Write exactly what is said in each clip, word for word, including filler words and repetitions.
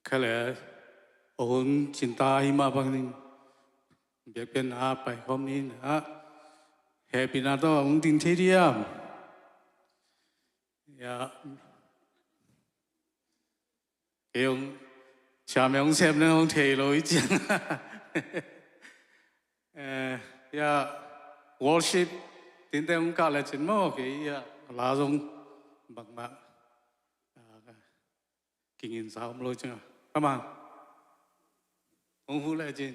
Kha le, a hun cinta hi mah bangin biakpiakna paikhawm ni. Hehpihna tawh hong ding thei diam? Ya. Kei hong, siame hong sem nen hong thei lo i ciang. Eh, ya, worship tinte hong kah lecin maw, kei ya, la zong bangmah, ah, kingin sa om lo ciang a. Come on. Hong huh lecin.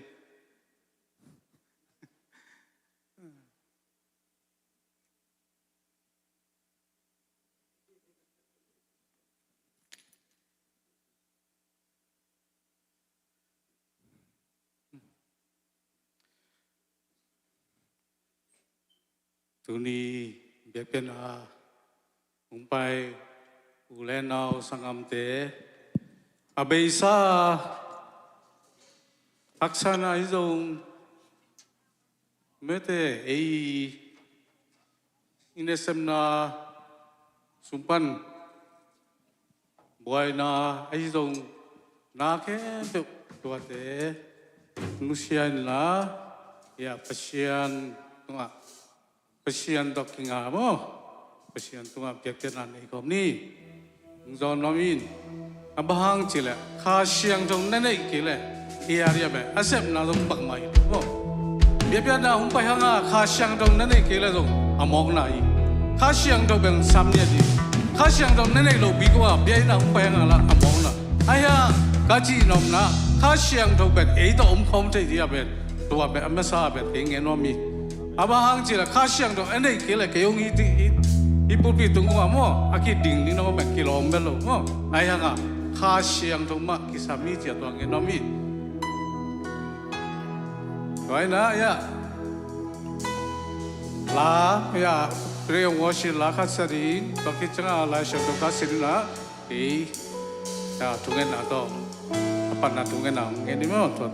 Tuni biakpiakna hong pai u le nau sanggamte, a beisa haksatna ahi zong, mete ei i nasepna sung pan buaina ahi zong, na khempeuh tuate nusia inla, ya, Pasian tungah, Pasian tawh kinga maw, Pasian tungah biakpiakna nei khawm ni. Hong zawn nuam in. A bang hang cih leh Kha Siangtho na neih kei leh, i a riam eh, a sepna zong bangmah hi maw. Biakpiakna hong pai hang a Kha Siangtho na neih kei leh zong a mawkna hi. Kha Siangtho pen sam ni a di. Kha Siangtho na neih loh bik uh a biakpiakna hong pai hang a la a mawkna. Ahi hang ka cih nopna, Kha Siangtho pen ei tawh om khawm thei ding a pen, tua pen a masa a pen kei ngen nuam hi. A bang hang cih leh Kha Siangtho a neih kei leh kei hong hi ti, hi, hi pulpit tung uh a maw, a kiding ding na maw, pen kilawm bel lo maw. Ahi hang a Kha Siangtho mah kisam hi ci a tua ngen nuam hi. Tua hi na, ya. La, ya, praise and worship la khat sa ding, tua khit ciang a Lai Siangtho khat sa ding na. Ei, ya, thungetna tawh, a patna thungetna hong ngen ni maw, tua.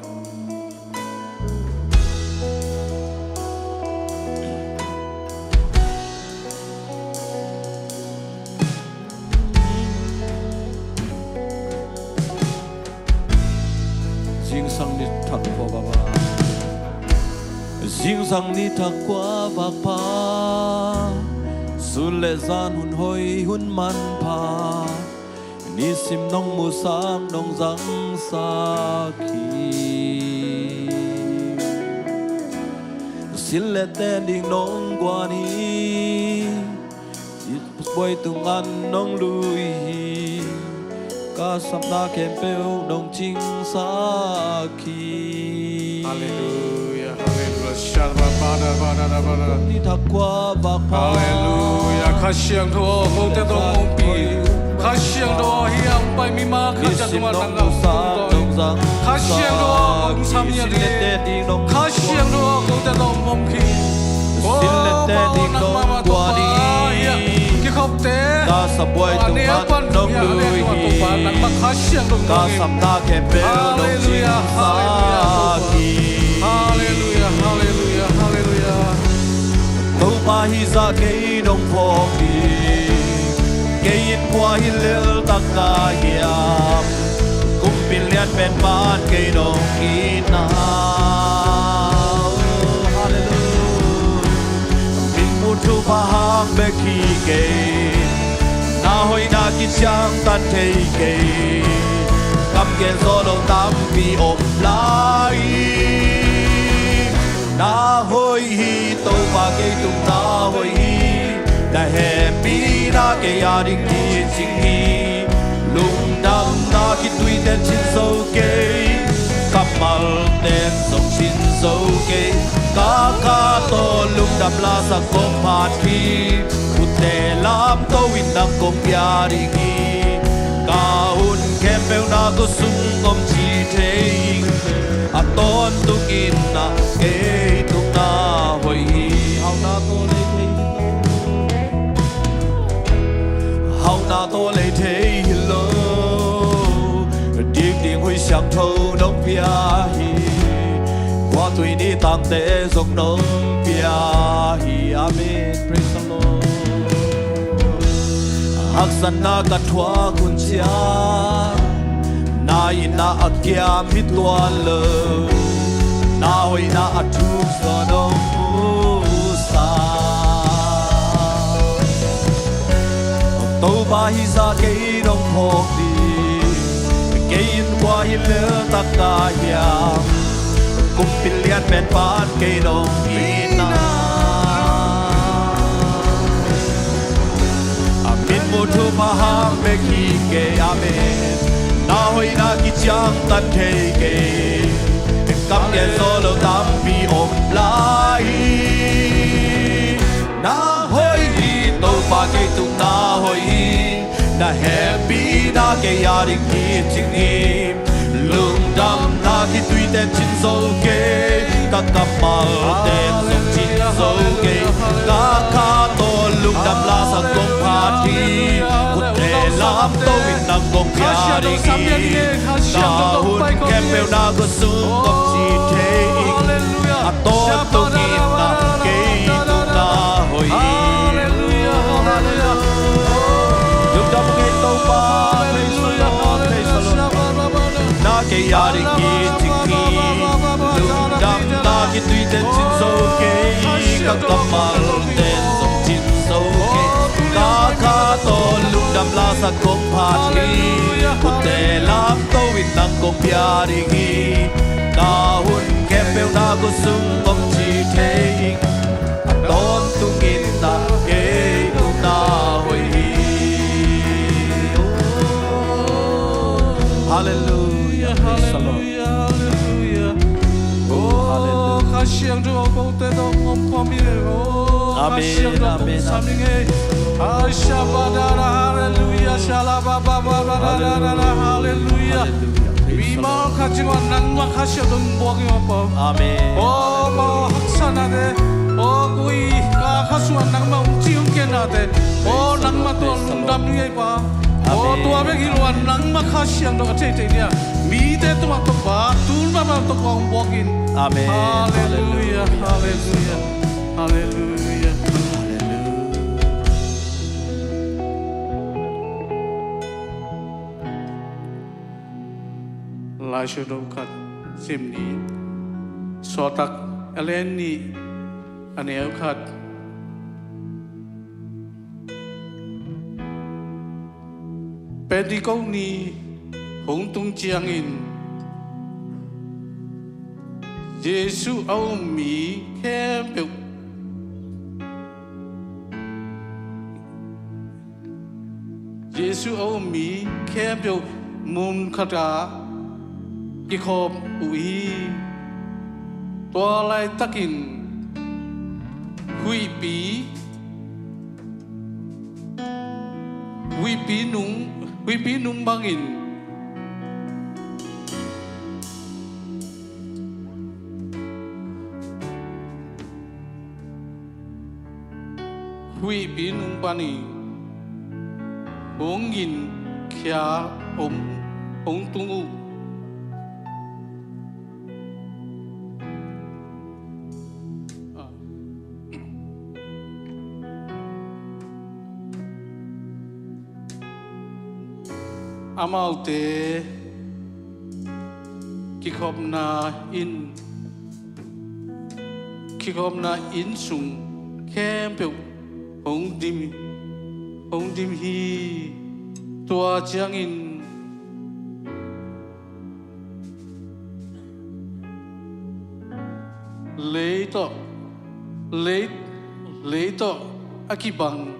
Zingsang ni thak kua vak pa. Zingsang ni thak kua vak pa. Sun le zan hun hoi hun manpha. Nisim nong musak nong zangsak hi. Sil le ten ding nong guan hi. Buai tungan nong lui hi. Ka sapna khempeuh nong cingsak hi. Halleluia, halleluia. Shalabada, bada, bada. Ni thak kua vak pa. Halleluia. Kha Siangtho aw, kote tawh hong ompih. Kha Siangtho aw, hih a hong pai mi ma khat ciat tungah nang a hong tung tawi. Kha Siangtho aw, kong sam hi a di. Kha Siangtho aw, kote tawh hong om khin. Aw Pa aw, nangmah mah Topa hi a. Kikhopte. Ka sapbuai tungah nong lui hi. Ka sapna khempeuh nong cingsak hi. Halleluia, halleluia, halleluia. Topa hih zah kei nong phawk ding. Kei in kua hi lel tak ka hiam. Kumpi lian pen pan kei nong itna. Halleluia. Min mun thupha hang bek hi kei. Na hoihna kiciangtan thei kei. Kam gen zawh lo tampi om lai. Na hoih hi, Topa kei tung na hoih hi. Na hehpihna kei a ding hi cing hi. Lungdamna khitui ten cin zo kei. Kammal ten zong cin zo kei. Ka kha tawh lungdam lasak kong phat hi. Khutte lamto in nang kong pia ding hi. Ka hun khempeuh na khutsung om ci thei ing. A tawntung in na kei tung na hoih hi. Hauhna tawh lei thei hi lo. Hauhna tawh lei thei hi lo. Dik ding huih siangtho nong pia hi. Khuatui ni tangte zong nong pia hi. Amen. Praise the Lord. Haksatna ka thuak hun ciang na Inn ah a kiam hi tuan lo, na hoihna a thuk zaw nong musak. Topa hih zah kei nong phawk ding, kei in kua hi lel tak ka hiam? Kumpi lian pen pan kei nong itna, a min muh thupha hang bek hi kei. Amen. Na hoihna kiciangtan thei kei, kam gen zo lo tampi om lai hi. Na hoih hi Topa, kei tung na hoih hi. Na hehpihna kei a ding hi cing hi. Lungdamna khitui ten cin zo kei, ka kammal ten zong cin zo kei. Ka kha tawh lungdam lasak kong phat hi. Khutte lamto in nang kong pia ding hi. Ka hun khempeuh na kut sung kong ci thei ing. A tawntung in na kei tung na hoih hi. Lungdam ngei Topa. Praise the Lord, praise the Lord. Na kei a ding hi cing hi. Lungdamna khitui ten cin zo kei, ka kammal ten zong cin zo kei. Ka kha tawh lungdam lasak kong phat hi. Khutte lamto in nang kong pia ding hi. Ka hun khempeuh na kut sung kong ci thei ing. A tawntung in na kei tung na hoih hi. Hallelujah. Praise the Lord. Hallelujah, hallelujah. Oh, hallelujah. Kha Siangtho a kote tawh hong om khawm hi. Oh, Kha Siangtho tawh sam hi ngei. Ai, shabadara, hallelujah, shalababababadara, hallelujah. Mimal khat sungah nangmah Kha Siangtho hong buak hi, aw Pa. Amen. Aw Pa, haksatnate, aw koi ka kha sungah nangmah hong ci hong kiatnate, aw nangmah tungah lungdam hi ngei Pa. Aw tua bek hi lo a, nangmah Kha Siangtho a theithei ding a mite tungah Topa, tu mahmah Topa hong buak in. Amen. Hallelujah, hallelujah, hallelujah. Lai Siangtho khat sim ni. Sawltak a lian nih, a neu khat. Pentecost ni hong tung ciangin Jesuh a um mi khempeuh, Jesuh a um mi khempeuh mun khatah kikhawm uh hi. Tua laitakin huihpi, huihpi nung, huihpi nung bangin huihpi nung panin hong gingkhia hong, hong tung uh. Amaute kikhopna inn, kikhopna inn sung khempeuh hong dim, hong dim hi. Tua ciangin lei tawh, lei, lei tawh a kibang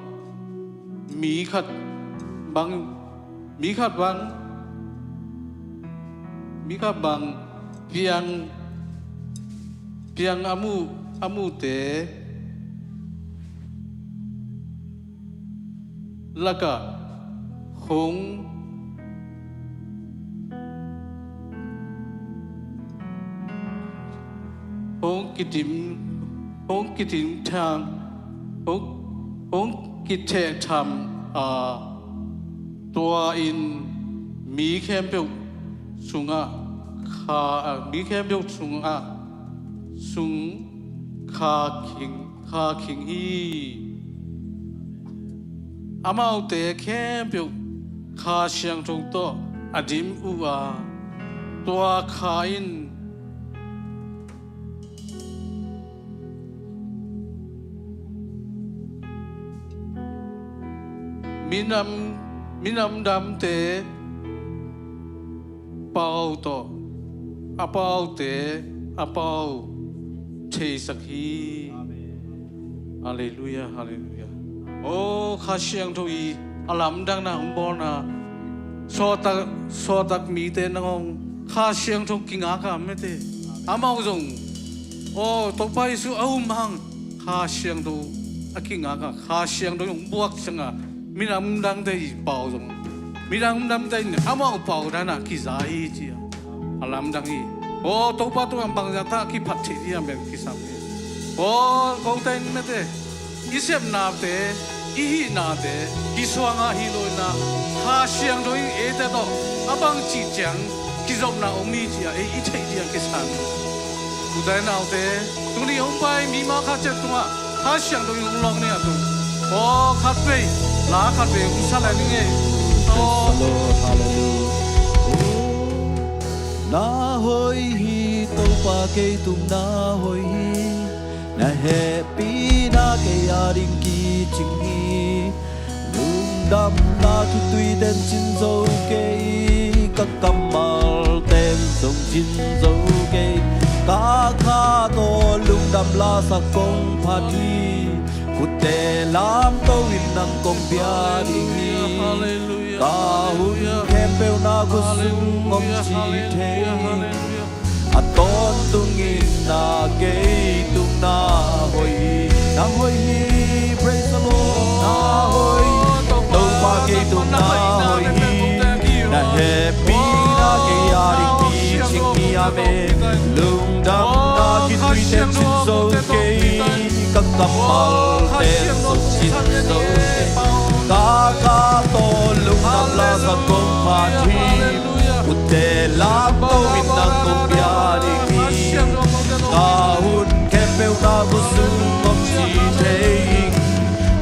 mi khat bang, mi khat bang, mi khat bang piang, piang a muh, a muhte lakah hong, hong kidim, hong kidim tham, hong, hong kitheh tham a, tua in mi khempeuh sungah kha, mi khempeuh sungah, sung kha khing, kha khing hi. Amaute khempeuh Kha Siangtho tawh a dim uh a, Tua kha in minam, minam damte pau tawh, a paute a pau theisak hi. Halleluiah, halleluiah. Aw, Kha Siangtho i a lamdangna hong bawlna, sawltak, sawltak mite nangawn Kha Siangtho kingak a, mete, amau zong, aw, Topa Jesu a um hang Kha Siangtho a kingak a, Kha Siangtho hong buak cianga minam dangte i pau zong, minam damte in amau pau dana kiza hi ci a, a lamdang hi. Aw, Topa tungah bangzah ta kiphat theih ding a, bel kisam hi. Aw, kote in, mete, i sepnate, i hihnate, kisuanga hi lo in a, Kha Siangtho in eite tawh a bangci ciang kizopna om hi ci a, ei i theih ding a kisam hi. Ute naute, tuni hong pai mi ma khat ciat tungah Kha Siangtho in hong lawng ni a, tu, aw, khatvei, la khatvei hong sa lai ning ei. Praise the Lord. Hallelujah. Na hoih hi, Topa, kei tung na hoih hi. Na hehpihna kei ading kicing hi. Lungdamna khitui ten cin zo kei, ka kammal ten zong cin zo kei. Ka kha tawh lungdam lasak kong phat hi. Khutte lamto in nang kong bia ding hi. Ka hun khempeuh na khut sung om ci thei hi. A tawntungin na kei tung na hoih hi, na hoih hi, praise the Lord, na hoih hi. Topa, kei tung na hoih hi, na hehpihna kei ading kicing hi, amen. Lungdamna khitui ten cin zo kei, ka kammal ten zong cin zo kei. Ka kha tawh lungdam lasak kong phat hi. Khutte lamto in nang kong bia ding hi. Ka hun khempeuh na khut sung om ci thei ing.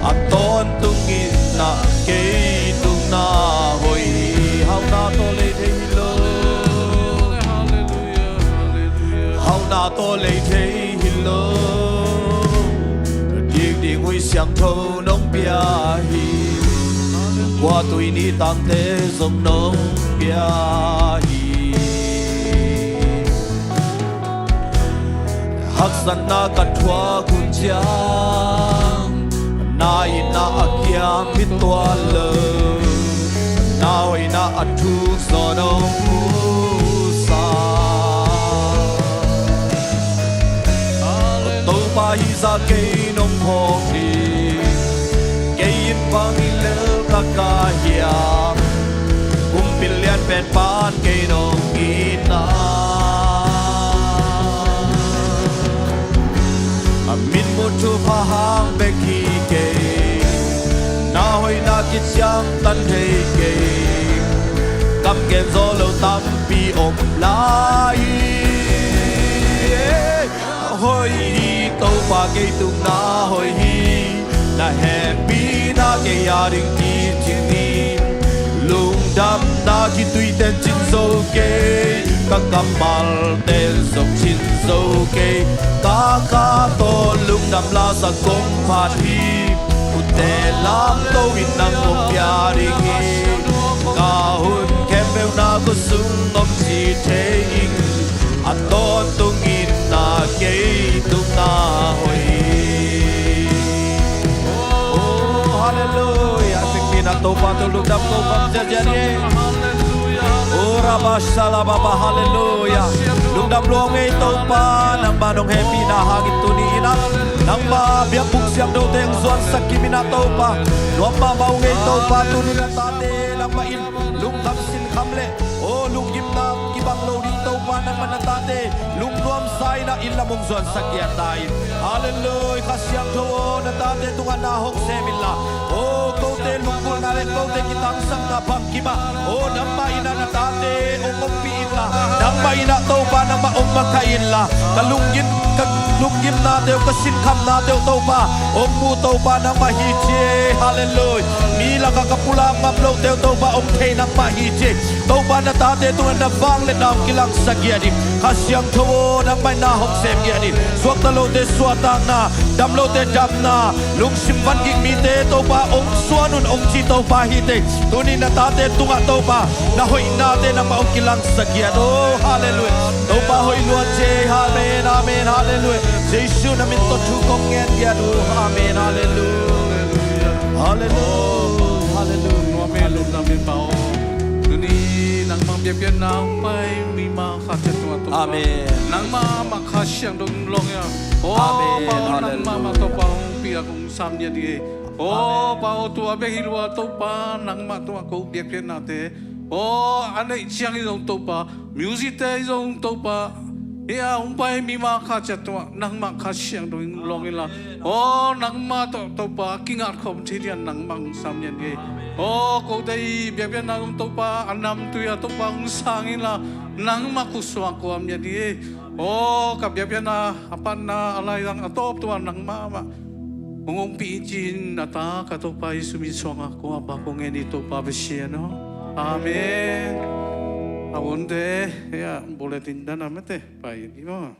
A tawntungin na kei tung na hoih hi. Hauhna tawh lei thei hi lo. Hauhna tawh lei thei hi lo. Dikdik Ui Siangtho nong pia hi. Kua tui ni tangte zong nong pia hi. Haksatna ka thuak hun ciang, na itna a kiam hi tuan lo. Na hoihna a thuk zaw nong pusa. Topa, hih zah kei nong phawk ding. Kei in bang hi lel ka hiam? Kumpi lian pen pan kei nong itna. A min muh thupha hang bek hi kei. Na hoihna kiciamtan thei kei. Kam gen zaw lo tampi om lai hi. Hoih hi, Topa, kei tung na hoih hi. Na hehpihna kei ading kicing hi. Lungdamna khitui ten cin zo kei. Ka kammal ten zong cin zo kei. Ka kha tawh lungdam lasak kong phat hi. Khutte lamto in nang kong bia ding hi. Ka hun khempeuh na khut sung om ci thei ing. A tawntungin na kei tung na hoih hi. Oh, halleluiah. A sikmina Topa tawh lungdam ko bang ziazia ni. Oh, rabashalababa, halleluiah. Lungdam lua ung ei Topa, nangmah nong hehpihna hangin tuni in ah, nangmah biakbuk siangthote hong zuansak kim in ah Topa, nuam mahmah ung ei Topa, tuni na tate nangmah in lungkham sinkham le, oh, lunggimna kibang lo ding Topa, nangmah na tate lungnuamsa in ah inn lam hong zuansak kiat ta in. Halleluiah. Kha Siangtho aw, na tate tungah na hong sem inla, oh, kote lunggulhna le kote kitangsapna bang kim ah, oh, nangmah in ah na tate hong ompih inla, nangmah in ah Topa nangmah hong makaih inla, ka lunggim, ka lunggimnate uh, ka sinkhamnate uh Topa hong mu Topa nangmah hi ci e. Halleluiah. Mi Ka, ka pulak ngam lote uh Topa hong thei nangmah hi ci. Topa na tate tungah na vangliatna hong kilangsak ngiat in. Kha Siangtho aw, nangmah in na hong sem ngiat in. Suakta lote suahtakna, dam lote damna, lungsim vangik mite Topa hong suan un hong ci Topa hi teh. Tuni na tate tungah Topa na hoihnate nangmah hong kilangsak ngiat. Oh, halleluiah. Topa hoih lua ci. Amen, amen, halleluiah. Jesu na min tawh thu kong ngen ngiat uh. Amen, halleluiah. Halleluiah. Halleluiah. Amen. Amen. Tuni nangmah biakpiakna hong pai mi mah Kha Siangtho tungah Topa. Amen. Nangmah mah Kha Siangtho in hong lawng in la. Oh, Amen. Pa aw, nangmah mah Topa hong piak hong sam ngiat ding hi. Oh, Pa aw, tua bek hi lo a Topa, nangmah tungah ko biakpiaknate, oh, a neih ciangin zong Topa, music-te zong Topa, hih a hong pai mi mah Kha Siangtho tungah nangmah Kha Siangtho in hong lawng in la. Oh, nangmah tawh Topa kingatkhawm thei dingin nangmah hong sam ngiat ding hi. Oh, kote i biakpiakna zong Topa, a namtui a Topa hong sang in la, nangmah khut sungah kuam ngiat ding hi. Oh, ka biakpiakna a patna a laizang a tawp tungah nangmah mah hong ompih in ci-in na ta ka Topa Jesu min suangah kong ap a kong ngen hi Topa Pasian aw. Amen. A vunte, hih a bulletin dan a mate pai in hi maw.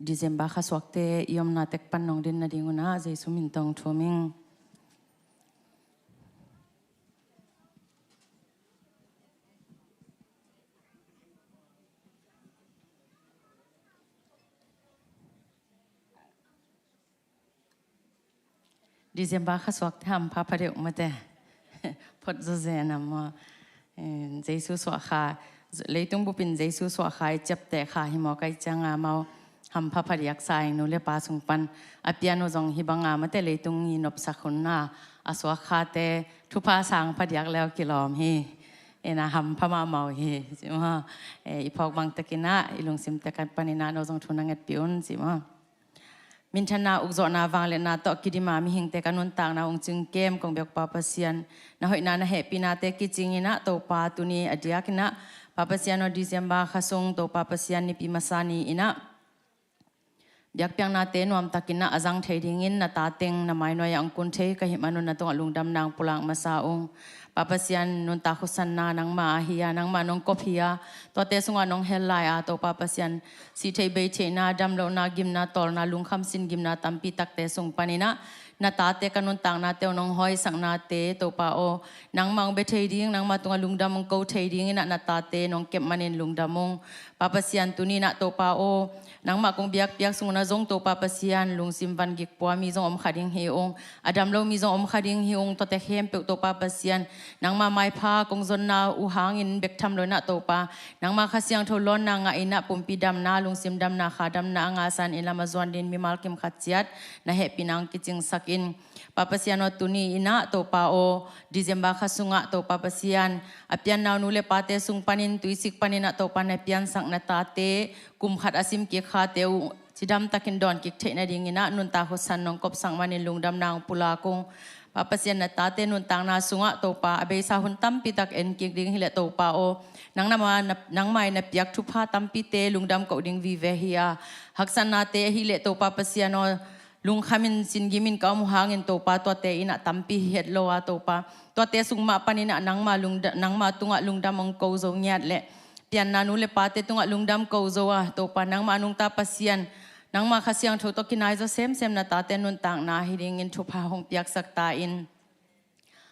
December kha suakte i omna tek pan nong din nading un ah Jesu min tawh thum ing. December kha suakte hampha pha deuh mate. Phot zawzen a maw. Eh, Jesu suah kha, leitung bupin Jesu suah kha i ciapteh kha hi maw, kai cianga amau hampha pha diak sa ing. Nu le pa sung pan a pian uh zong hi banga mate, leitung i nopsak hun a a suak khate thupha sang pha diak leu kilawm hi. Ena hampha mahmah uh hi. Ci maw. Eh, i phawk bang tekin ah, i lungsim tek panin ah no zong thu na ngetpih un ci maw. Minthanna, ukzawhna, vangliatna tawh kidima mihingte ka nuntakna ung cingkem kong biak Pa Pasian, na hoihna na hehpihnate kicingin ah Topa tuni a diakin ah Pa Pasian aw, December kha sung Topa Pasian nipi masa ni-in ah biakpiaknate nuamtakin ah a zang thei dingin na ta teng na mainuai ah ung kun thei ka hih manun na tungah lungdamna ung pulak masa ung. Pa Pasian, nuntak husanna nangma ahi a, nangma nong kop hi a, tuate sungah nong hel lai a Topa Pasian, sih theih bei theihna, damlohna, gimna, tawlna, lungkham sin gimna tampi takte sung panin ah na tate ka nuntaknate uh nong hawisaknate Topa aw, nangma ung bia thei ding, nangma tungah lungdam ung ko thei dingin ah na tate nong kep manin lungdam ung. Pa Pasian, tuni-in ah Topa aw, nangmah kong biakpiak sung un ah zong Topa Pasian, lungsim van gik pua mi zong om kha ding hi ung, a damlo mi zong om kha ding hi ung. Tuate khempeuh Topa Pasian, nangma maipha kong zonna uh hangin bek tham loin ah Topa, nangma Kha Siangtho lawnna ngahin ah pumpi damna, lungsim damna, kha damna a ngahsa in lam a zuan dingin mimal kim khat ciat na hehpihna ung kicingsak in. Pa Pasian aw, tuni-in ah Topa aw, December kha sungah Topa Pasian, a pianna uh nu le pate sung panin, tuisik panin ah Topa na piansak na tate kum khat a sim kik khate uh cidam takin dawn kik theih nadingin ah nuntak husan nong kopsak manin lungdamna ung pulak ung. Pa Pasian, na tate nuntakna sungah Topa, a beisa hun tampi tak en kik ding hileh Topa aw, nangma, nangmah in na piak thupha tampite lungdam koh ding vive hi a, haksatnate ahileh Topa Pasian aw, lungkhamin singgimin ka om uh hangin Topa, tuate in ah tampi hi het lo a Topa, tuate sung mah panin ah nangma lungda-, nangma tungah lungdam ung ko zo ngiat leh pianna nu le pate tungah lungdam ko zo a Topa, nangma nungta Pasian, nangma Kha Siangtho tawh kinai zaw semsem na tate nuntakna hi dingin thupha hong piaksak ta in.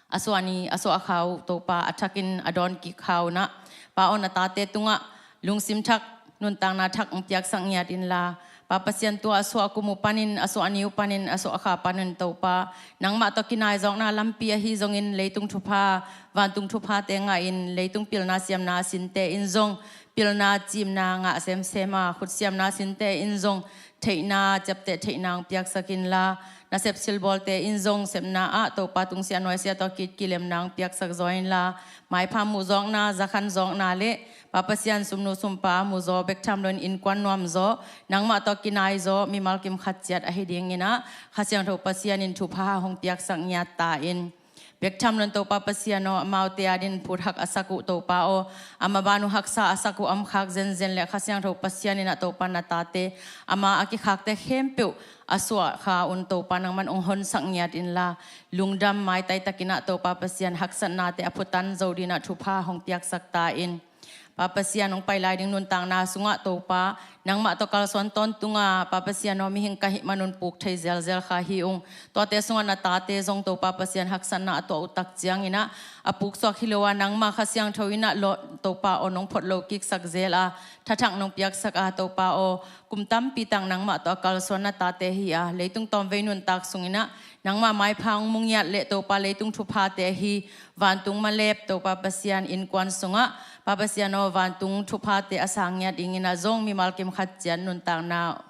A suah ni a suah kha uh Topa, a thakin a dawn kik kha un ah Pa aw, na tate tungah lungsim thak, nuntakna thak ung piaksak ngiat inla, Pa Pasian, tua a suah kum uh panin, a suah ni uh panin, a suah kha panin Topa, nangmah tawh kinai zawkna lampi ahi zongin leitung thupha, vantung thuphate ngahin leitung pilna siamna sinte in zong pilna cimna ngah semsem a, khutsiamna sinte in zong theihna, ciapteh theihna ung piaksak inla, nasep silbawlte in zong sepna ah Topa tungsiah nuaisiah tawh kit kilemna ung piaksak zaw inla, maipha muh zawkna, zakhan zawkna le Pa Pasian, sumnu sumpa muh zaw bek tham loin innkuan nuam zaw, nangmah tawh kinai zaw mimal kim khat ciat ahi dingin ah Kha Siangtho Pasian in thupha hong piaksak ngiat ta in. Bek tham loin Topa Pasian aw, amaute adingin phut hak a sak uh Topa aw, a maban uh haksa a sak uh amkhak zenzen le Kha Siangtho Pasian in ah Topa, na tate ama a kikhakte khempeuh a suah kha un Topa, nangman ung honsak ngiat inla, lungdam maitai takin ah Topa Pasian, haksatnate a phutan zo dingin ah thupha hong piaksak ta in. Pa Pasian, hong pai lai ding nuntakna sungah Topa, nangmah tawh kalsuan tawntunga Pa Pasian aw, mihing ka hih manun puk thei zelzel kha hi ung. Tuate sungah na tate zong Topa Pasian, haksatna a tuah uh tak ciangin ah a puksuak hi lo a, nangma Kha Siangtho in ah lo, Topa aw, nong phot lo kiksak zel a, thathak nong piaksak a Topa aw, kum tampi tak nangmah tawh a kalsuan na tate hi a, leitung tawmvei nuntak sungin ah nangma maipha ung mu ngiat leh Topa, leitung thuphate ahi vantung malep Topa Pasian, innkuan sungah Pa Pasian aw, vantung thuphate a sang ngiat dingin ah zong mimal kim khat ciat nuntakna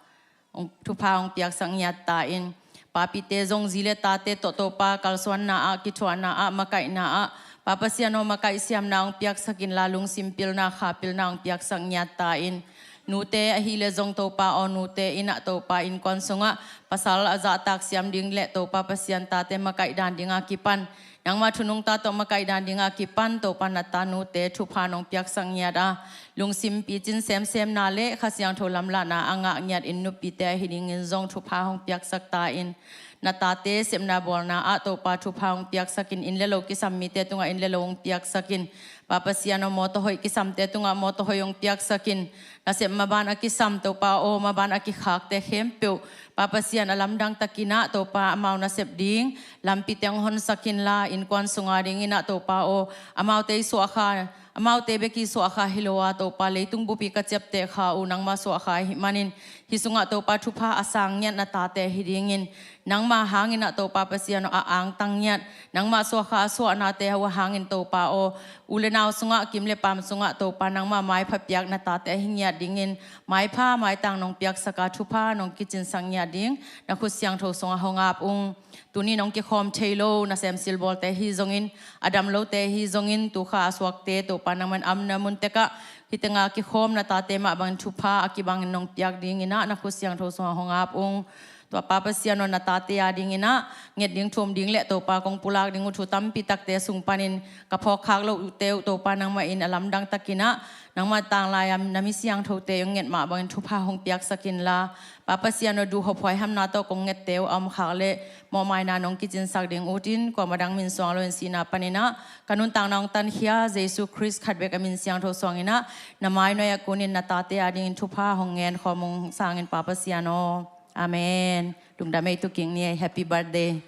ung, thupha hong piaksak ngiat ta in. Papite zong zi le tate tawh Topa kalsuanna ah, kithuahna ah, makaihna ah Pa Pasian aw, makaih siamna ung piaksak inla, lungsim pilna, kha pilna ung piaksak ngiat ta in. Nute ahileh zong Topa aw, nute in ah Topa, innkuan sungah pasal a zahtak siam ding le Topa Pasian, tate makaih dan dinga kipan, nangma thu nungta tawh makaih dan dinga kipan Topa, na tanute thupha nong piaksak ngiat a, lungsim picin semsemna le Kha Siangtho lamlahna a ngah ngiat inn nupite ahi dingin zong thupha hong piaksak ta in. Na tate sepna bawlna ah Topa, thupha hong piaksak in, inn le lo kisam mite tungah inn le lo hong piaksak in. Pa Pasian aw, mawtaw hoih kisamte tungah mawtaw hoih hong piaksak in. Nasep maban a kisam Topa aw, maban a kikhakte khempeuh, Pa Pasian, a lamdang takin ah Topa, amau nasep ding lampite hong honsak inla, innkuan sunga dingin ah Topa aw, amaute i suahkha, amaute bek i suahkha hi lo a Topa, leitung bup i ka ciapteh kha uh nangmah suahkha ahih manin, hih sungah Topa, thupha a sang ngiat na tate hi dingin, nangmah hangin ah Topa Pasian aw, a angtang ngiat, nangmah suahkha a suahnate uh hangin Topa aw, u le nau sungah, kim le paam sungah Topa, nangmah maipha piak na tate ahi ngiat dingin, maipha maitang nong piaksak a, thupha nong kicinsak ngiat ding na khut siangtho sungah hong ap ung. Tuni nong kikhawm thei lo nasem silbawlte hi zongin, a dam lote hi zongin, tukha a suakte Topa, nangman amna mun tekah hih tengah kikhawm na tate mah bangin thupha a kibangin nong piak dingin ah na khut siangtho sungah hong ap ung. Tua Pa Pasian aw, na tate a dingin ah nget ding, thum ding le Topa, kong pulak ding uh thu tampi takte sung panin ka phawkkhak lohte uh Topa, nangmah in a lamdang takin ah nangmah tanglai-a na mi siangthote hong nget mah bangin thupha hong piaksak inla, Pa Pasian aw, duhhop huaihamna tawh kong ngette uh a omkhak le mawhmaina nong kicinsak ding utin, kuamah dang min suang loin sihna panin ah ka nuntakna hong tankhia Jesu Khrist khat bek a min siangtho suangin ah na mai nuai-ah kunin na tate a dingin thupha hong ngen khawm ung, sangin Pa Pasian aw. Amen. Lungdam ei, tu kik ni ei. Happy birthday.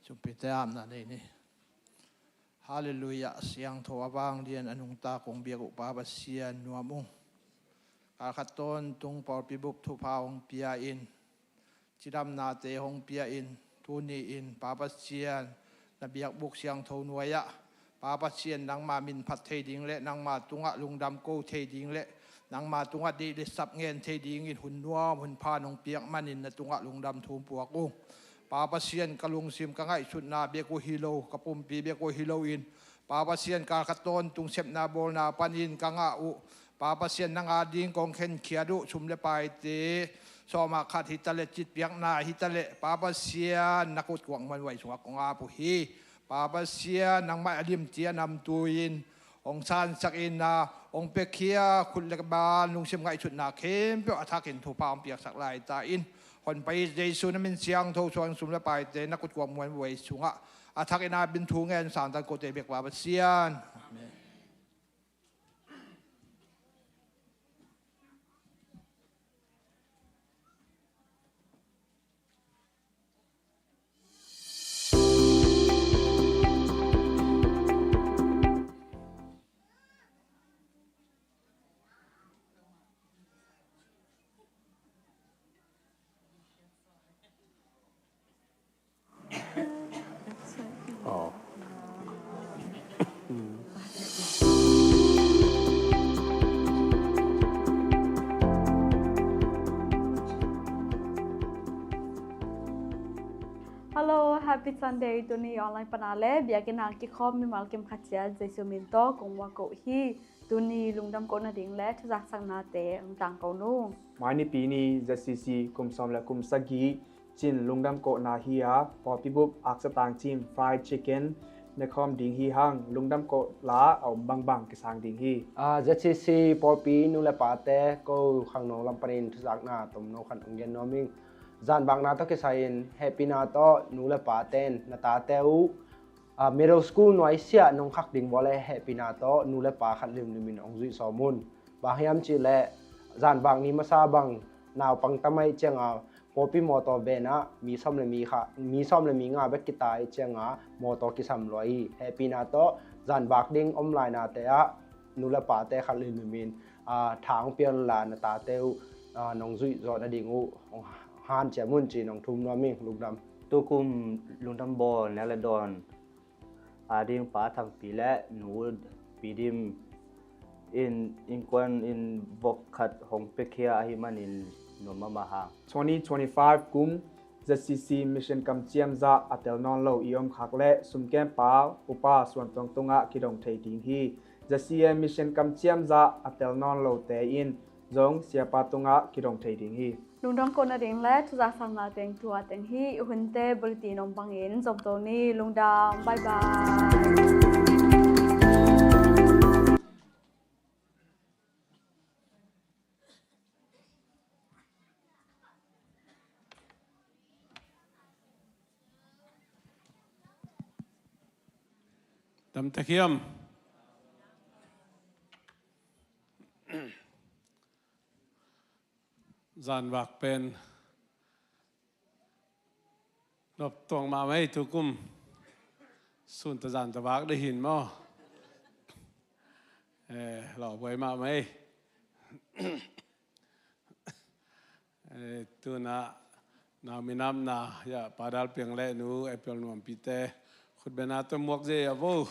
Sumpite, amna nei ni. Halleluiah, siangtho a vanglian a nungta kong biak uh Pa Pasian nuam ung. Kalkhat tawntung pawlpi bup thupha hong pia in, cidamnate hong pia in, tuni-in Pa Pasian na biakbuk siangtho nuai-ah Pa Pasian nangma min phat thei ding le nangma tungah lungdam ko thei ding le nangma tungah deih le sap ngen thei dingin hun nuam hun pha nong piak manin na tungah lungdam thu puak ung. Pa Pasian, ka lungsim ka ngaihsutna bek uh hi lo, ka pumpi bek uh hi loin, Pa Pasian, kalkhat tawntung sepna bawlna panin ka ngah uh Pa Pasian, nang ading kong khenkhiat uh sum le paite, sawma khat hi ta le, citpiakna hi ta le, Pa Pasian, na kutkuak muanhuai sungah kong ap uh hi. Pa Pasian, nangmah a limci a namtui-in hong sansak in, na hong piakhia khut le bal, lungsim ngaihsutna khempeuh a thakin thupha hong piaksak lai ta in. Honpa i Jesu na min siangtho suang sum le paite na kutkuak muanhuai sungah a thakin a bin thu ngen santan kote bek Pa Pasian. Amen. Hello, happy Sunday. Tuni online pana le biakinn ah kikhawm mimal kim khat ciat Jesu min tawh kong muak uh hi. Tuni lungdam kohna ding le thuzaksaknate hong tangko nung. Mai Nipi ni, Z C C kum sawm le kum sagih Chin lungdam kohna hi a, pawlpi bup aksa tangcim, fried chicken, nekhawm ding hi hang. Lungdam koh la a om bangbang kisang ding hi. Ah, Z C C pawlpi nu le pate, ko khangno lam panin thuzakna tomno khat hong gen nuam ing. Zanvakna tawh kisai-in hehpihna tawh nu le pate in na tate uh, ah, middle school nuaisiah nong khak ding vua le hehpihna tawh nu le pa khat limlimin hong zuih sawm un. Bang hiam cihleh, zanvak ni masa bang naupang tam ahih cianga pawlpi mawtaw benah mi sawm le mi kha, mi sawm le mi nga bek kita ahih cianga mawtaw kisam lua hi. Hehpihna tawh zanvak ding om lainate ah nu le pate khat limlimin, ah, tha hong pia unla na tate uh, ah, nong zuih zawh nading uh hong hanciam un ci-in hong thum nuam ing. Lungdam. Tukum lungdam bawl nek le dawn ading Pa Thangpi le Nu Pidim in innkuan in vok khat hong piakhia ahih manin nuam mahmah hang. Twenty twenty-five kum Z C C mission kamciam zah a tel nawn lo i om khak leh sumkempa upa Suan Tuang tungah kidong thei ding hi. Z C A mission kamciam zah a tel nawn lote in zong siapa tungah kidong thei ding hi. Lungdam kohna ding le thuzaksakna teng tua teng hi. Hunte bulletin om bangin zom to ni. Lungdam. Bye bye. Dam tek hiam? Zanvak pen nop tuang mahmah ei tukum. Sun ta zan ta vak dei hin maw? Eh, lawhbuai mahmah ei. Eh, tuna nau minamna ya Pa Dal Piang le Nu April Nuampi te khutbena tawh muak zia vo.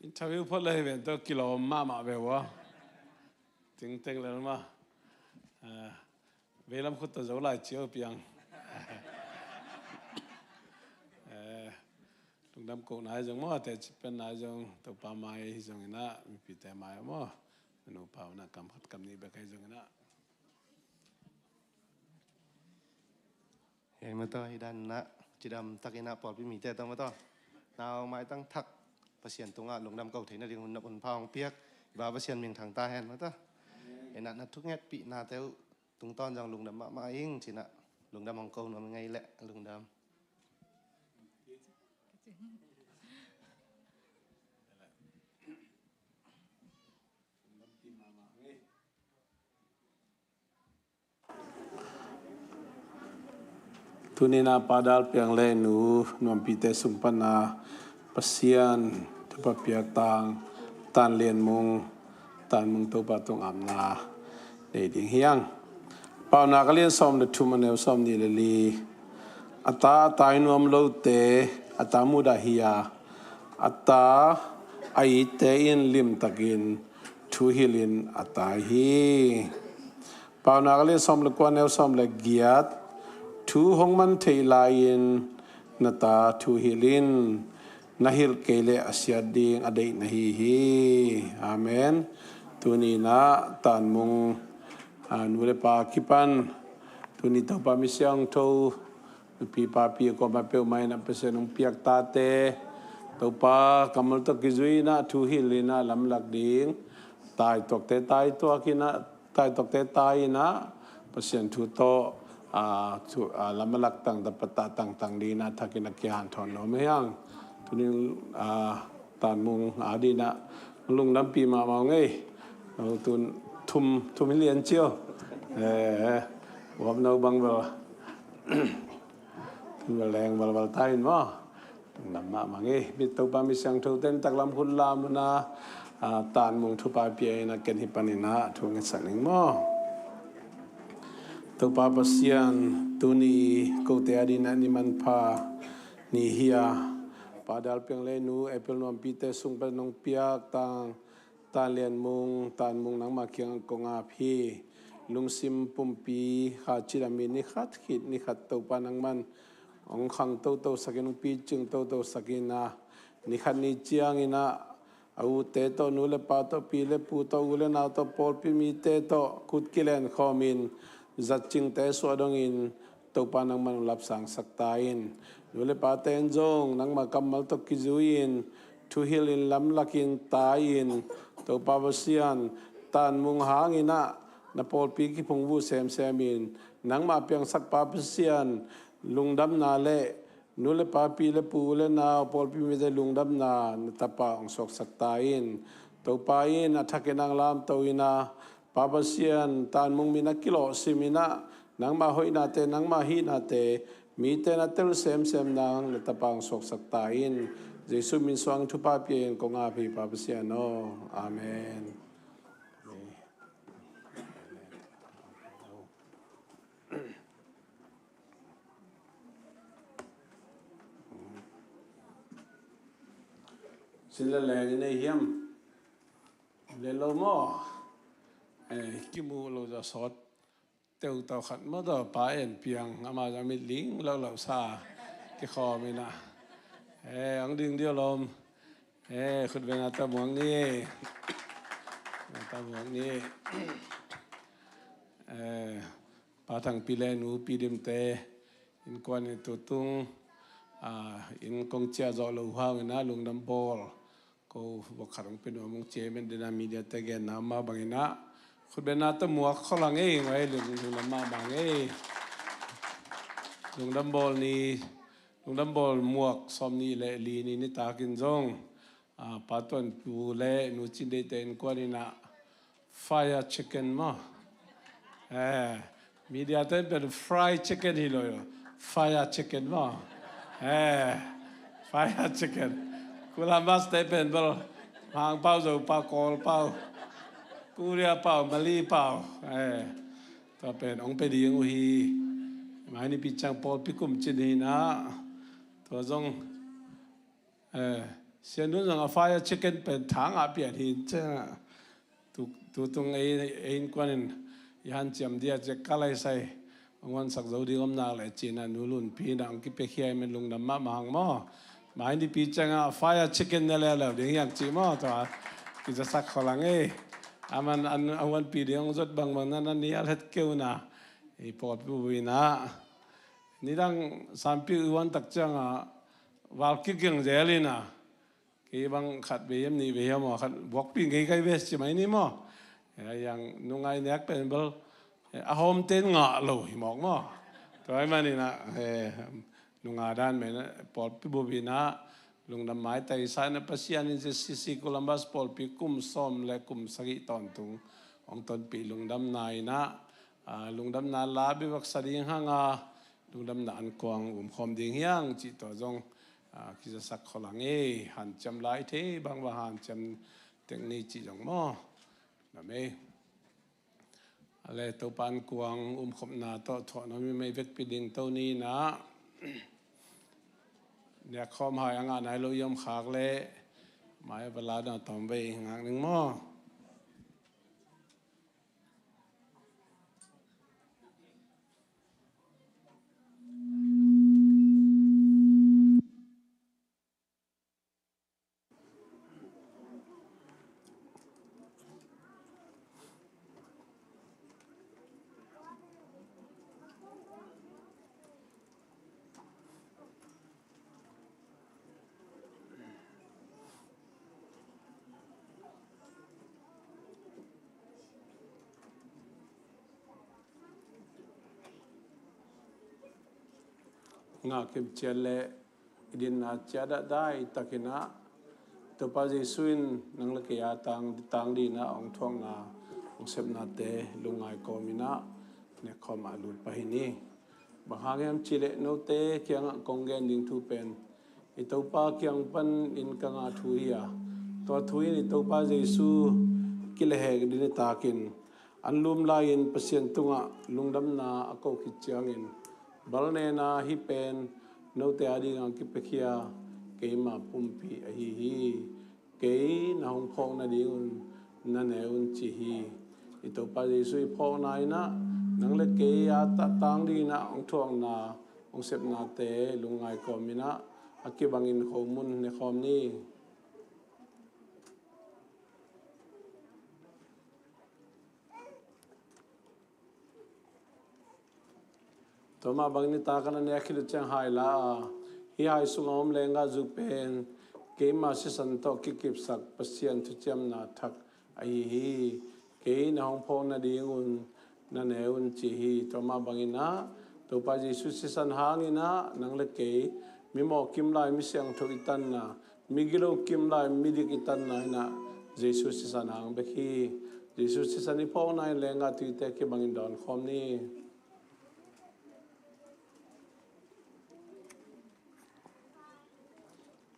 Interview phot le hi ven tawh kilawm mahmah ve ua. Tingteng le ma. Eh, veilam khut tawh zo lai cio piang. Eh, lungdam kohna hi zong maw, teci penna hi zong, Topa mai hi zong inah, mipite mai maw. Nupa unah kam khat kam nih bek hi zong inah. Hei, mataw, hi dan inah cidam tak inah pawlpi mite tawh mataw, nau maitang thak Pasian tungah lungdam ko theihna ding hun nop hun pha hong piak i Pa Pasian minthan ta hen mataw. Inah na thungetpihna teuh tungtawn zong lungdam mahmah ing cinah lungdam hong ko nuam ngei leh lungdam. Tuni inah Pa Dal Piang le Nu Nuampi te sung pana Pasian thupha piak tang Tan Lian Mung, Tan Mung Topa tung apna nei ding hiang. Paunak a lian sawm le thum a neu sawm nih le li. A ta a tai nuam lote a ta mudah hi a, a ta a itte in limtakin thuhilhin a tai hi. Paunak a lian sawm le kua neu sawm le giat. Thu hong man theih lai-in na ta thuhilhin, na hilh kei leh a siat ding a deih na hi hi. Amen. Tuni inah Tan Mung, a, nu le pa kipan tuni Topa mi siangtho nupi papi a kawmah peuhmah inah Pasian hong piak tate Topa kammal tawh kizui inah thuhilh inah lamlak ding, taituakte taituak inah, taituakte tai inah Pasian thu tawh, a, thu, a, lamlak tangtang, patah tangtang ding inah thak inah kihanthawn nuam hiang. Tuni, a, Tan Mung a ding inah lungdampi mahmah ngei. Tun thum, thum hi lian cio. Eh, uap no bang bel. Tun bel leng balbal ta in maw. Lungdam mahmah ngei. Bit Topa mi siangtho ten taklam hun lam hun a, a, Tan Mung thupha pia inah ken hi pan inah thu ngetsak ning maw. Topa Pasian, tuni kote a ding inah ni manpha ni hi a, Pa Dal Piang le Nu April Nuampi te sung pan nong piak tang Tan Lian Mung, Tan Mung nangmah kiangah kong ap hi. Lungsim pumpi kha cidamin ni khat khit ni khat Topa nangman hong khang toto sakin, hong picing toto sakin a, ni khat ni ciangin a, a ute tawh, nu le pa tawh, pi le pu tawh, u le nau tawh, pawlpi mite tawh kut kilen khawmin zatcingte suah dongin Topa nangman hong lapsangsak ta in. Nu le pate in zong nangma kammal tawh kizui-in, thuhilhin, lamlakin, tai-in, Topa Pasian, Tan Mung hangin a, na pawlpi kiphungvuh semsemin, nangma piangsak Pa Pasian lungdamna le nu le pa, pi le pu, u le nau, pawlpi mite lungdamna na tapa hong suaksak ta in. Topa in a thakin ang lamto in a, Pa Pasian, Tan Mung min a kilawhsim in a, nangma hoihnate, nangma hihnate mite na tel semsem nang na tapa hong suaksak ta in. Jesu min suang thupha pia in kong ap hi, Pa Pasian aw. Amen. Sin le leng i nei hiam? Le lo maw? Eh, kimu lo za sawt teu tau khat maw, tawh pa en piang, ama za mit ling lo lo sa kikhawm ina. Eh, ang ding dio lom. Eh, khut bena ta muang ni. Ta muang ni. Eh, Pa Thangpi le Nu Pi Dim te innkuan in tutung, ah, inn kong ciah zawh loh hang ina lungdam bawl. Ko vok khat hong pia nuam hong ciah man dena media te genna mah bang ina khut bena ta muak khol a ngei ngei lung, lungdam mahmah ngei. Lungdam bawl ni, lungdam bawl muak sawm ni le li ni nitak in zong, ah, Pa Tuan Pu le Nu Cin Dei te innkuan ina fire chicken maw? Eh, media te pen fry chicken hi lo, fire chicken maw? Eh, fire chicken. Kulamas te pen bel Hmang pau, Zo pau, Kawl pau, Korea pau, Mali pau. Eh, tua pen hong pe ding uh hi. Mai nipi ciang pawlpi kum cin hi na. Tua zong, eh, Sian Dun zong a fire chicken pen thang a pian hi ciang a. Tu, tutung ei, ei innkuan in i hanciam dia ciah ka lai sai. Hong honsak zo ding om nak le cina Nu Lun Pi na hong kipia khia i men lungdam mahmah hang maw. Mai nipi ciang a fire chicken ne le le ding hiang ci maw tua. Kizasak khol a ngei. Aman an a huanpi ding hong zot bangbang na na ni a let keu na. I pawlpi bu ina. Nidang sanpi i huan tak ciang a val kik geng zel ina. Kei bang khat ve hiam, nih ve hiam aw, khat buakpi ngei kai ve ci mai ni maw? Eh, yang nungai nek pen bel, eh, a hawmte in ngah lo hi mawk maw? Tua ahih manin ah, eh, nunga dan mah in ah, pawlpi bup in ah, lungdam maitai sa in ah, Pasian in C C C Columbus pawlpi kum sawm le kum sagih tawntung hong tonpih lungdamna in ah, ah, lungdamna la bevaksa ding hang a, lungdamna ankuang umkhawm ding hiang cih tua zong, ah, kizasak khol a ngei, hanciam lai thei bangbang hanciam tek ni cih zong maw? Lam ei. A le Topa ankuang umkhopna tawh thuah nuam i mei vekpi ding to ni in ah, nekkhawm hai a ngah nai lo i om khak leh mai a va la dang tawm vei ngak ning maw? Ngah kim ciat le i dinna ciat ah dai takin ah Topa Jesu in nang le kei a tang, tang ding in ah hong thuakna, hong sepnate lungngai kawm in ah nekkhawm ah lut pah hi ni. Bang hang hiam cih leh note kiangah kong gen ding thu pen i Topa kiang panin ka ngah thu hi a, tua thu in i Topa Jesu kilehhek ding nitakin an lum lai-in Pasian tungah lungdamna a ko khit ciangin bal nena hih pen note a dingah kipiakhia keima pumpi ahi hi. Kei na hong phawk nadingun na ne un ci hi. I Topa Jesu i phawkna in ah nang le kei a ta-, tang ding in ah hong thuakna, hong sepnate lungngai kawm in ah a kibangin khomun ne khawm ni. Tua mah bangin nitak a na nek khit uh ciang hai la a, hih hai sungah om lenggah zu pen keima sisan tawh kikipsak Pasian thuciamna thak ahi hi. Kei na hong phawk nadingun na ne un ci hi. Tua mah bangin ah Topa Jesu sisan hangin ah nang le kei mimawh kim lai, misiangtho i tanna, migilo kim lai, midik i tanna in ah Jesu sisan hang bek hi. Jesu sisan i phawkna in lenggah tuite kibangin dawn khawm ni.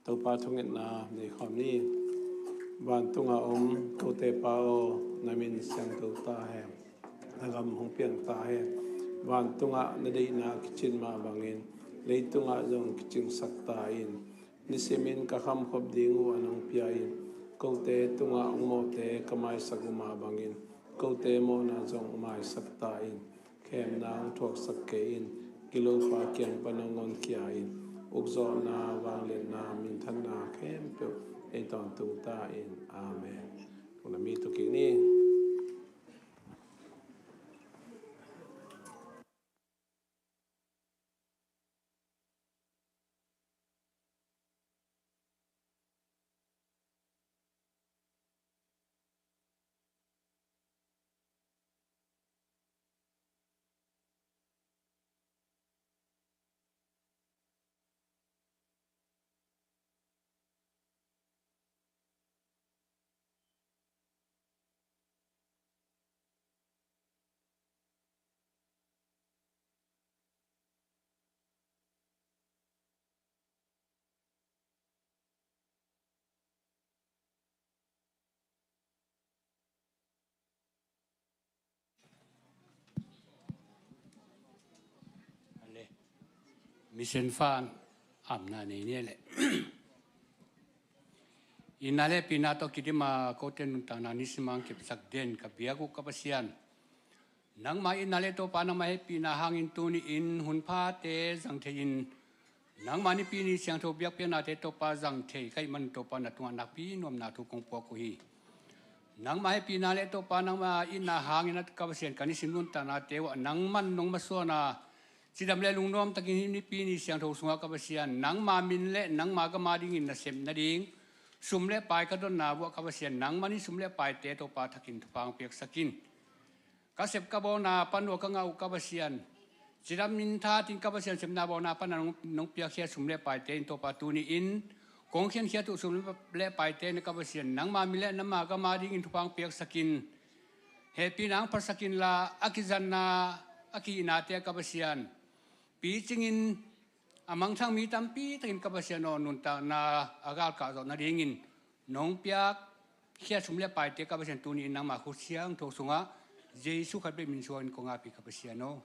Topa thungetna nei khawm ni. Vantunga om kote Pa aw, na min siangtho ta hen. Na gam hong piang ta hen. Vantungah na deihna kicin mah bangin leitungah zong kicingsak ta in. Nisimin ka khamkhop ding uh a nong pia in, kote tungah hong mawhte ka maisak uh mah bangin kote mawhna zong maisak ta in. Khemna hong thuaksak kei in, gilopa kiang pan hong honkhia in, ukzawhna, vangliatna, minthanna khempeuh ei tawntung ta in. Amen. Tung na mi tu kik ni. Mission fan amna nei ni le. Itna le hehpihna tawh kidima kote nuntakna nisimang kepsak den ka biak uh ka Pasian. Nangma itna le Topa nangma hehpihna hangin tuni-in hunphate zang thei in, nangma nipi ni siangtho biakpiaknate Topa zang thei ka hih man Topa na tungah nakpi nuamna thu kong puak uh hi. Nangma hehpihna le Topa nangma itna hangin a ka Pasian ka nisim nuntaknate uh ah nangman nong masuana, cidam le lungnuam takin hih nipi ni siangtho sungah ka Pasian nangma min le nangma gam a dingin na sep nading sum le pai ka dotna uh ah ka Pasian nangman hih sum le paite Topa thakin thupha hong piaksak in. Ka sep ka bawlna pan uh a ka ngah uh ka Pasian, cidam in thatin ka Pasian sepna bawlna pan a nong, nong piakhia sum le paite in Topa tuni-in kong khiankhiat uh sum le paite in a ka Pasian nangma min le nangma gam a dingin thupha hong piaksak in. Hehpihna hong phatsak inla a kizanna a kihihnate a ka Pasian picingin a mangthang mi tampi takin ka Pasian aw nuntakna a galkah zawh nadingin nong piakhia sum le paite ka Pasian tuni-in nangma khut siangtho sungah Jesu khat bek min suangin kong ap hi ka Pasian aw.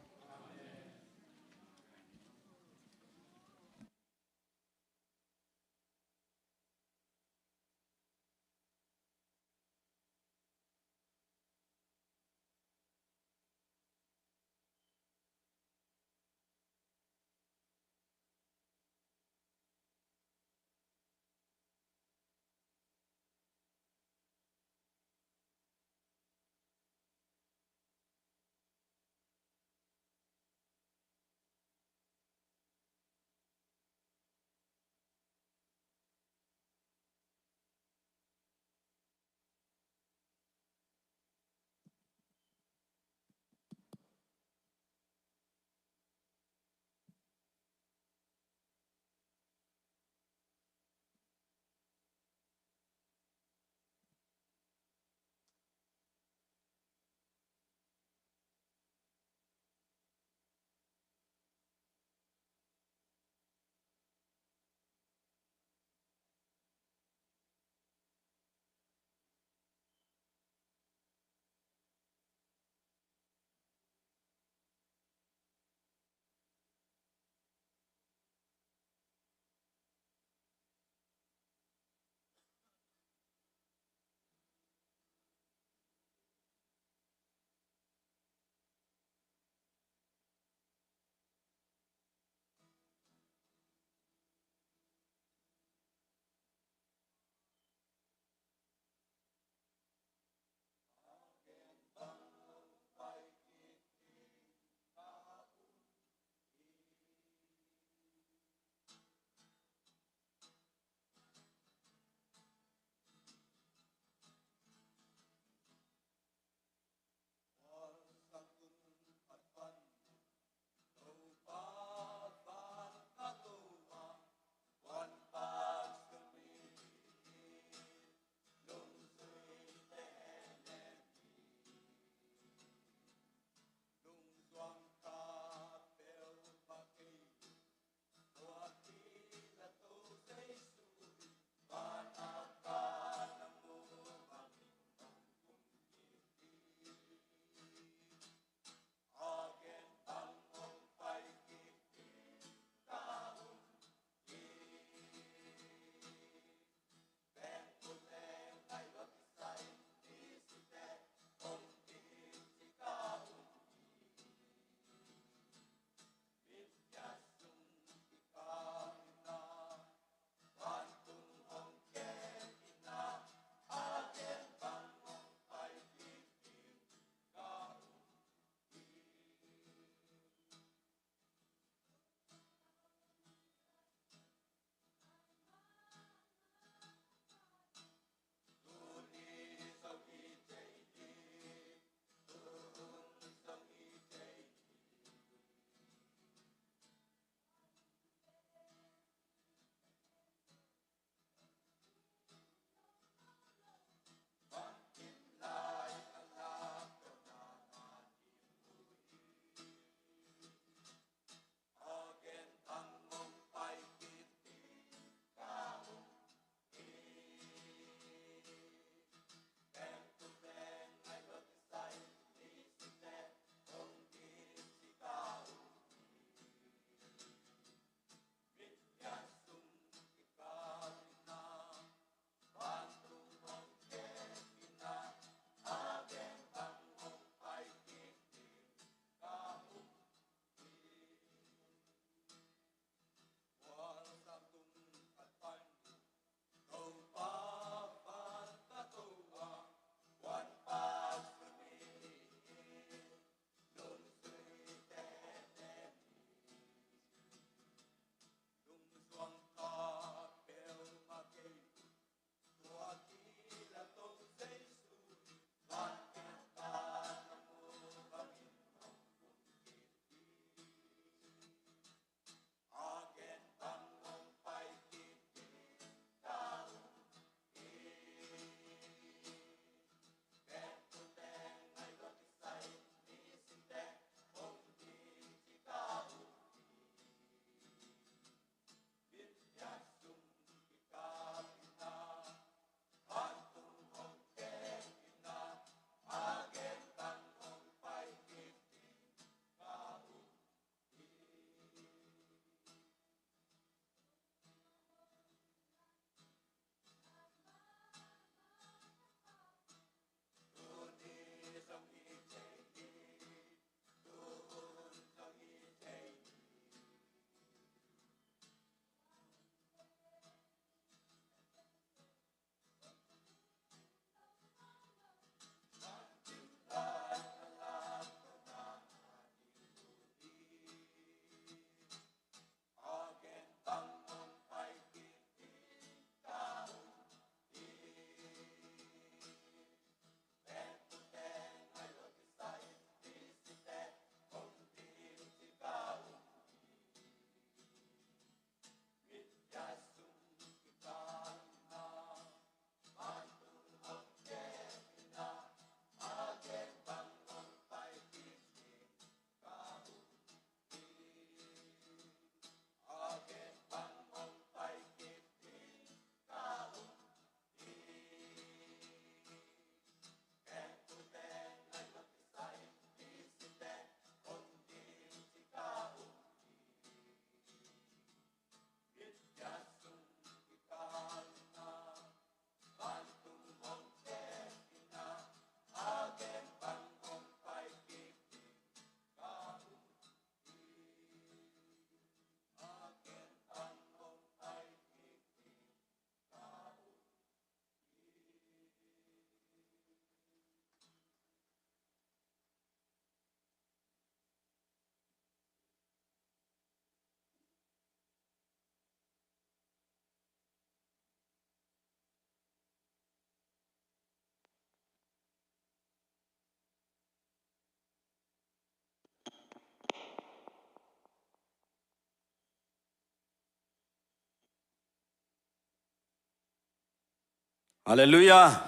Halleluiah.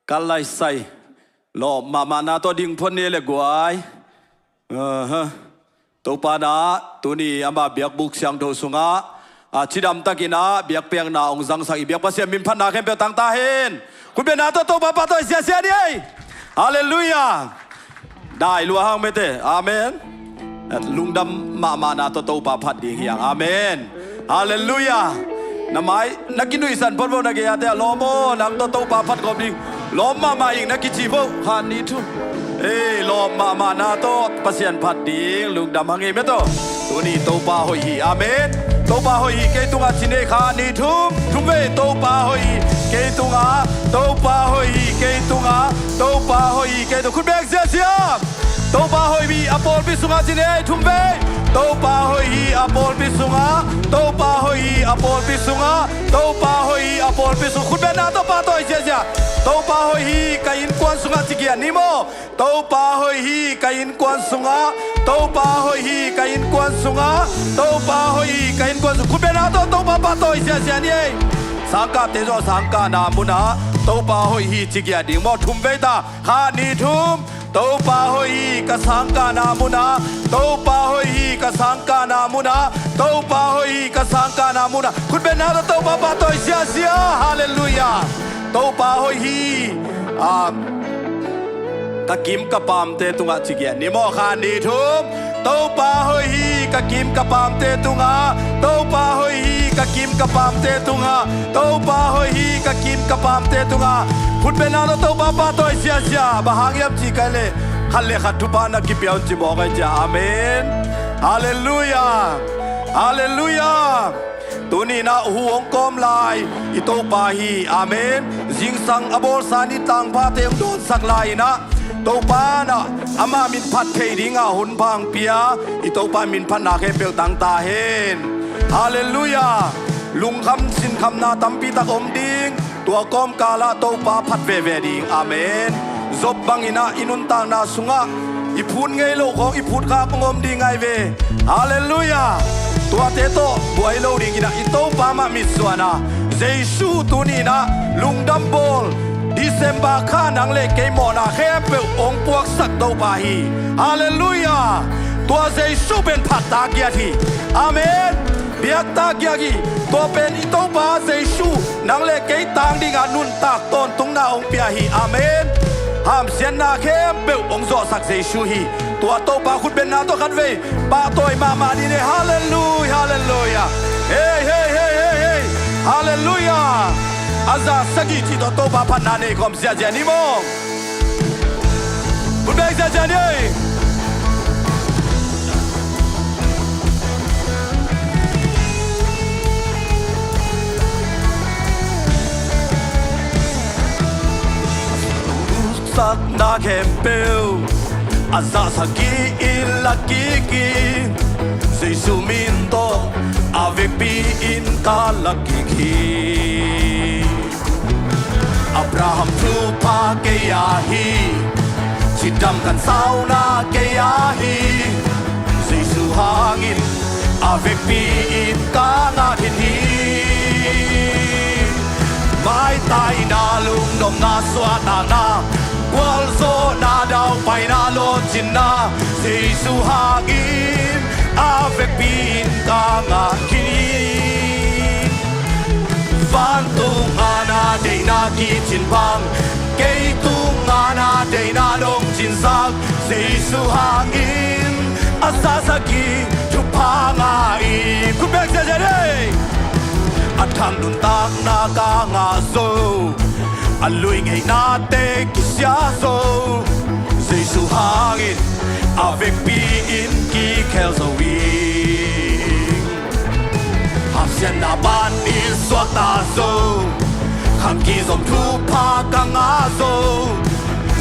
Kal lai sai. Lawp mahmahna tawh ding phot ni le guai. Aha. Topa na, tuni ama biakbuk siangtho sungah a cidamtakin ah biakpiakna hong zangsak i biak Pasian min phatna khempeuh tang ta hen. Khutbetna tawh Topa pahtawi siasia ni ei. Halleluiah. Dai lua hang mete. Amen. Lungdam mahmahna tawh Topa phat ding hi hang. Amen. Halleluiah. Na mai na kinuihsan phot vo, na gei-ate ah, lawm aw, nang tawh Topa phat khawm ding. Lawm mahmah ing na kici vo. Khat, nih, thum. Ei, lawm mahmahna tawh Pasian phat ding lungdam hang ei mete. Tuni Topa hoih hi. Amen. Topa hoih hi kei tungah ci ni ei. Khat, nih, thum. Thum vei. Topa hoih hi kei tungah. Topa hoih hi kei tungah. Topa hoih hi kei tungah. Khut beng siasia. Topa hoih hi a pawlpi sungah ci ni ei. Thum vei. Topa hoih hi a pawlpi sungah. Topa hoih hi a pawlpi sungah. Topa hoih hi a pawlpi sungah. Khutbetna tawh pahtawi siasia. Topa hoih hi ka innkuan sungah ci giat ni maw. Topa hoih hi ka innkuan sungah. Topa hoih hi ka innkuan sungah. Topa hoih hi ka innkuan sungah. Khutbetna tawh Topa pahtawi siasia ni ei. Sangkahte zong sangkahna munah Topa hoih hi ci giat ding maw. Thum vei ta. Khat, nih, thum. Topa hoih hi ka sangkahna munah. Topa hoih hi ka sangkahna munah. Topa hoih hi ka sangkahna munah. Khutbetna tawh Topa pahtawi siasia. Halleluiah. Topa hoih hi. Ah, ka kim ka paamte tungah ci giat ni maw. Khat, nih, thum. Topa hoih hi ka kim ka paamte tungah. Topa hoih hi ka kim ka paamte tungah. Topa hoih hi ka kim ka paamte tungah. Khutbetna tawh Topa pahtawi siasia. Bang hang hiam cih ka leh khat le khat thupha na kipia un ci mawk ei cia. Amen. Halleluiah. Halleluiah. Tuni-in ah hu hong kawm lai i Topa hi. Amen. Zingsang a bawlsa ni tangphate hong dawnsak lai-in ah Topa in ah ama min phat thei dingah hun pha hong pia i Topa min phatna khempeuh tang ta hen. Halleluiah. Lungkham sinkhamna tampi tak om ding. Tua kawmkalah Topa phat veve ding. Amen. Job bangin ah i nuntakna sungah i phut ngei loh khawng i phut khak hong om ding ahi ve. Halleluiah. Tuate tawh buai lo dingin ah i Topa mah mitsuan a, Jesu tuni-in ah lungdam bawl, December kha nang le kei mawhna khempeuh hong puaksak Topa hi. Halleluiah. Tua Jesu pen phat tak giat hi. Amen. Biak tak giat hi. Tua pen i Topa Jesu nang le kei tang dingah nuntak tawntungna hong pia hi. Amen. Hamsiatna khempeuh hong zawhsak Jesu hi. Tua Topa khutbetna tawh khat vei pahtawi mahmah ni ei. Halleluiah, halleluiah. Hei, hei, hei, hei, hei. Halleluiah. A za sagih cih tawh Topa phatna nei khawm ziahziah ni maw. Khut beng ziahziah ni ei. Sakna khempeuh a zah sagih in la kik in, Jesu min tawh a vekpi in ka la kik hi. Abraham thupha kei a hi, cidam kan sauna kei a hi, Jesu hangin a vekpi in ka ngah khin hi. Maitaina, lungnopna, suahtakna, gualzawhna, daupaina, lawhcinna, Jesu hangin a vekpi in ka ngah khin hi. Vantung a na deihna kicin bang, kei tung a na deihna dong cinsak, Jesu hangin a zah sagih thupha ngah in. Khut beng ziahziah ei. A tham nuntakna ka ngah zo, a lui ngeihnate kisia zo, Jesu hangin a vekpi in kikhel zo hi. Hamsiatna ban in suakta zo, khangki zom thupha ka ngah zo,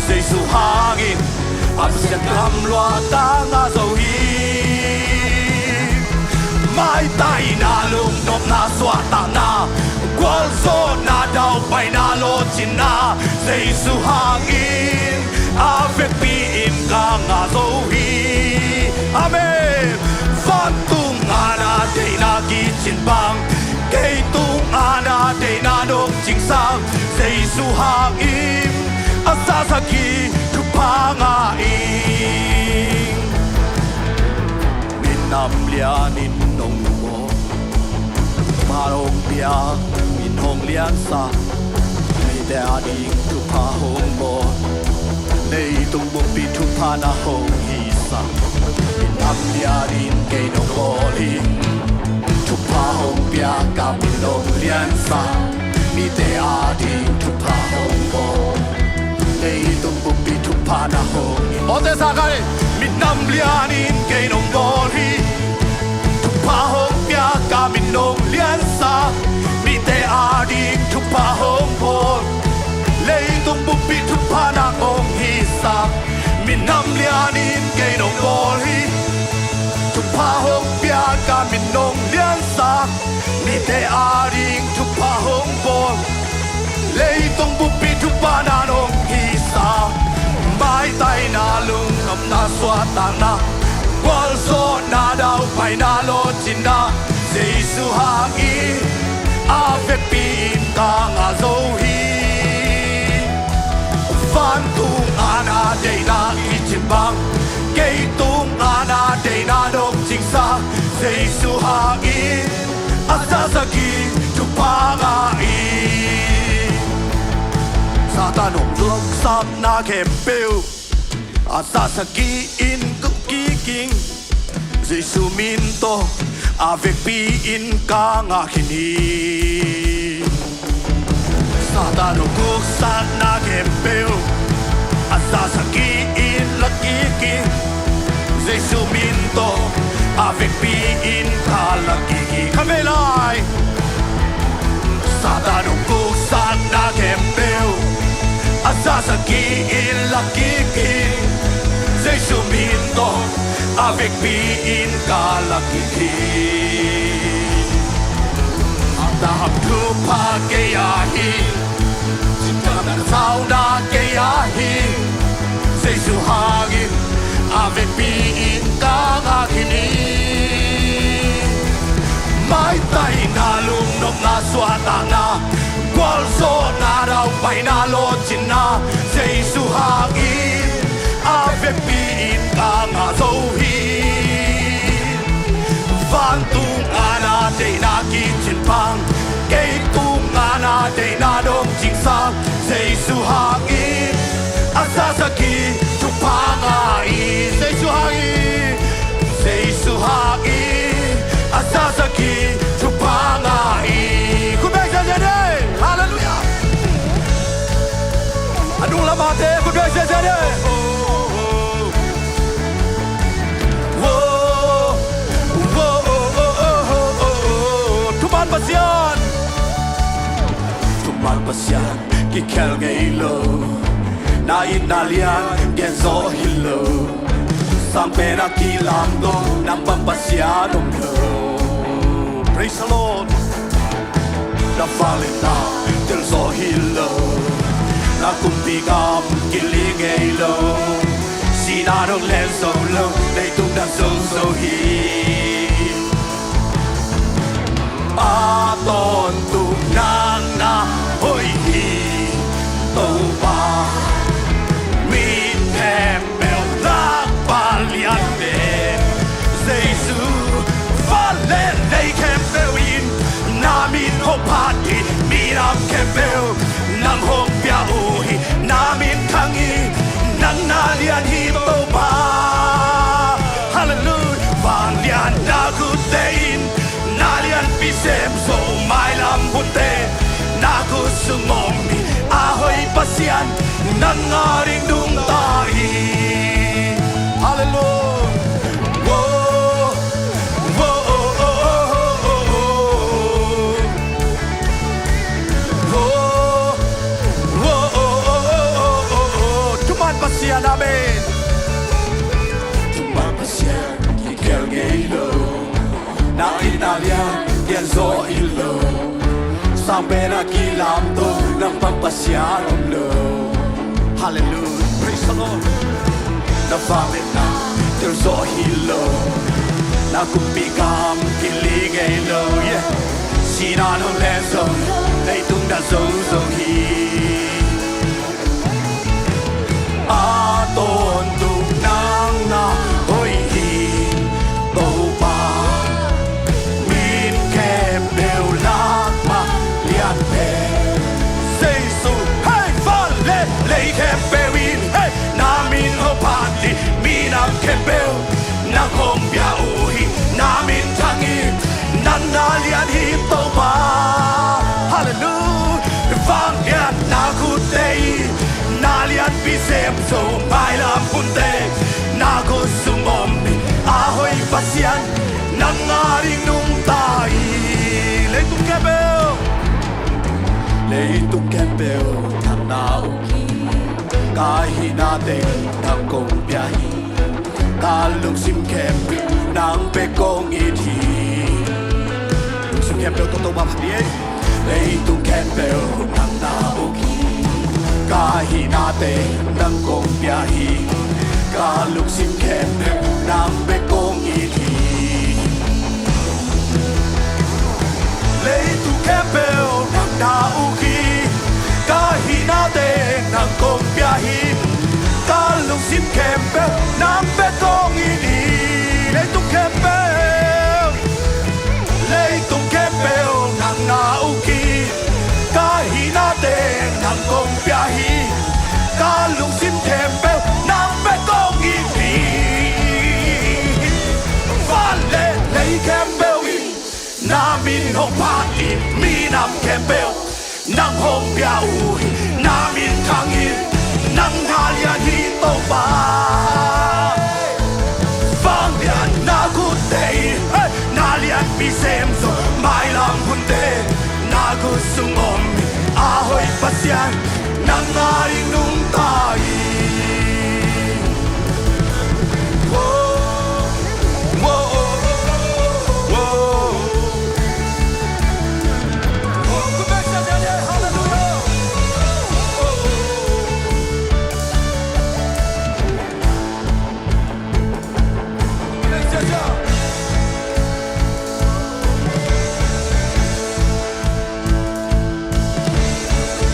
Jesu hangin a sian lam lua ka ngah zo hi. Maitaina, lungnopna, suahtakna, gualzawhna, daupaina, lawhcinna, Jesu hangin a vekpi in ka ngah zo hi. Amen. Vantung a na deihna kicin bang, kei tung a na deihna dong cinsak, Jesu hangin a zaksak hi, thupha ngah ing. Minam lianin hong bawl, thupha hong piak, min hong liansak, mite ading thupha hong bawl, leitung pumpi thupha na hong hisak. Minam lianin kei nong bawl hi, thupha hong piak a min hong liansak, mite ading thupha hong bawl, leitung pumpi thupha na hong hi. Awte sa kha ni, minam lianin kei nong bawl hi, thupha hong piak a min hong liansak, mite ading thupha hong bawl, leitung pumpi thupha na hong hisak. Minam lianin kei nong bawl hi, thupha hong piak a min hong liansak, mite ading thupha hong bawl, leitung pumpi thupha na hong hisak. Maitaina, lungnopna, suahtakna, gualzawhna, daupaina, lawhcinna, Jesu hangin a vekpi in ka ngah zo hi. Vantung a na deihna kicin bang, kei tung a na deihna dong cingsak, Jesu hangin a zaksak hi, thupha ngah ing. Satan hong zuaksakna khempeuh a zaksak hi, in kuk kik ing. Jesu min tawh a vekpi in ka ngah khin hi. Satan hong kuksakna khempeuh a zaksak hi, in lak kik ing. Jesu min tawh a vekpi in ka lak kik hi. Kha vei lai. Satan hong kuksakna khempeuh a zaksak hi, in lak kik ing. Jesu min tawh a vekpi in ka lak kik hi. A tahap thupha kei a hi, cikamna sauna kei a hi, Jesu hangin a vekpi in ka ngah khin hi. Maitaina, lungnopna, suahtakna, gualzawhna, daupaina, lawhcinna, Jesu hangin a vekpi in ka ngah zo hi. Vantung a na deihna kicin bang, kei tung a na deihna dong cingsak, Jesu hangin a zaksak hi, thupha ngah ing. Jesu hangin, Jesu hangin a zaksak hi, thupha ngah ing. Khut beng ziahziah ni. Halleluiah. A nunglam a te khut beng ziahziah ni. Thuman Pasian, thuman Pasian kikhel ngei lo. Na it na lian gen zawh hi lo. Sangpen a kilamto, nang bang Pasian om lo. Praise the Lord. Na vangliatna tel zawh hi lo. Na kumpi gam kiling ngei lo. Sihna dong len zo lo, leitung na zo zo hi. A tawntung nang na hoih hi, Topa. Mi khempeuh lakpa liante, Jesu. Van le lei khempeuh in na min hong phat hi. Minam khempeuh nang hong pia uh hi. Na min thang hi. Nang na lian hi, Topa. Halleluiah. Vangliatna khutte in na lianpi sem zo. Mailam hunte na khut sung om hi. A hoih Pasian nang a ding nungta hi. Halleluiah. Wo, wo, oh, oh, oh, oh, oh. Wo, wo, oh, oh, oh, oh, oh, oh. Thuman Pasian, amen. Thuman Pasian kikhel ngei lo. Na it na lian gen zawh hi lo. Sangpen a kilamto, nang bang Pasian om lo. Halleluiah. Praise the Lord. Na vangliatna tel zawh hi lo. Na kumpi gam kiling ngei lo. Yeah. Sihna dong len zo lo. Leitung na zozong hi. A tawntung nang na hoih hi, Topa. Min khempeuh lakmah lian pen Jesu. Hei, van le lei khempeuh in, hei, na min hong phat hi. Minam khempeuh nang hong pia uh hi. Na min thang hi, nang na lian hi, Topa. Halleluiah. Vanglian na khutte in na lianpi sem zo, mailam hunte na khut sung om hi. A hoih Pasian, nang a ding nungta hi. Leitung khempeuh, leitung khempeuh nang na uk hi. Ka hihna teng nang kong pia hi. Ka lungsim khempeuh nang bek kong it hi. Lungsim khempeuh tawh Topa phat ni ei. Leitung khempeuh nang na uk hi. Ka hihna teng nang kong pia hi. Ka lungsim khempeuh nang bek kong it hi. Leitung khempeuh nang na uk hi. Ka hihna teng nang kong pia hi. Ka lungsim khempeuh nang bek kong it hi. Leitung khempeuh, leitung khempeuh nang na uk hi. Ka hihna teng nang kong pia hi. Ka lungsim khempeuh nang bek kong it hi. Van le lei khempeuh in na min hong phat hi. Minam khempeuh nang hong pia uh hi. Na min thang hi, nang na lian hi, Topa. Vanglian na khutte in, hei, na lianpi sem zo, mailam hunte na khut sung om hi. A hoih Pasian, nang a ding nungta hi.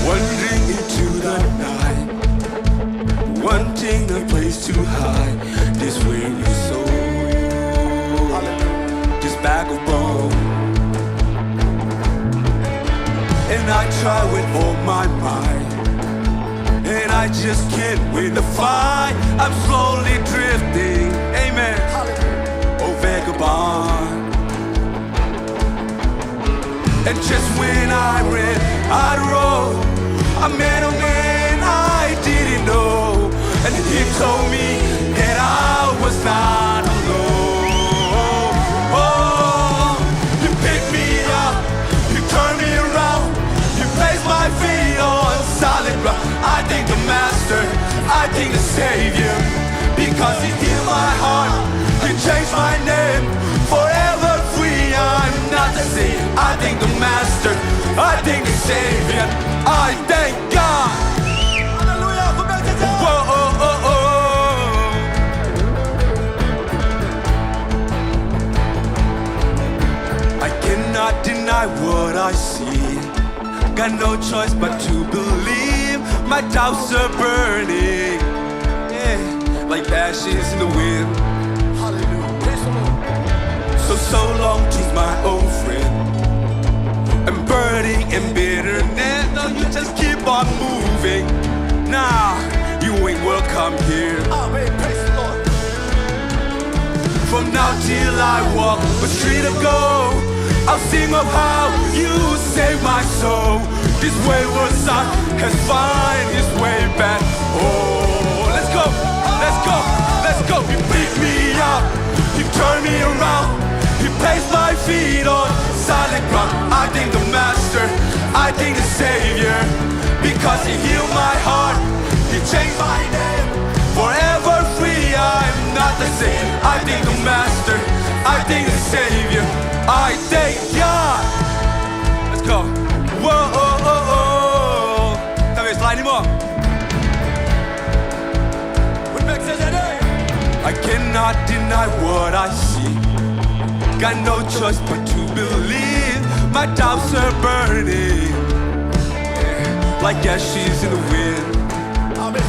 Wandering into the night, wanting a place to hide. This way we saw you, this bag of bones. And I try with all my might, and I just can't win the fight. I'm slowly drifting. Amen. Oh, vagabond. And just when I ran, I rode, I met a man I didn't know, and he told me that I was not alone. Oh, he picked me up, he turned me around, he placed my feet on solid ground. I thank the Master, I thank the Savior, because he healed my heart, he changed my name. Forever free, I'm not the same. I thank the Master, I thank the Savior, I thank God. Hallelujah. Whoa, oh, oh, oh. I cannot deny what I see. Got no choice but to believe. My doubts are burning, yeah, like ashes in the wind. Hallelujah. Praise the Lord. So, so long to my old friend. I'm burning in bitterness. No, you just keep on moving. Nah, you ain't welcome here. Amen. Praise the Lord. From now till I walk the street of gold, I'll sing of how you saved my soul. This wayward son has found his way back. Oh, let's go, let's go, let's go. He picked me up, he turned me around, he placed my feet on solid ground. I thank the Master, I thank the Savior, because he healed my heart, he changed my name. Forever free, I'm not the same. I thank the Master, I thank the Savior, I thank God. Let's go. Whoa, oh, oh, oh. Tell me, slide him up. I cannot deny what I see. Got no choice but to believe. My doubts are burning. like ashes in the wind. Amen.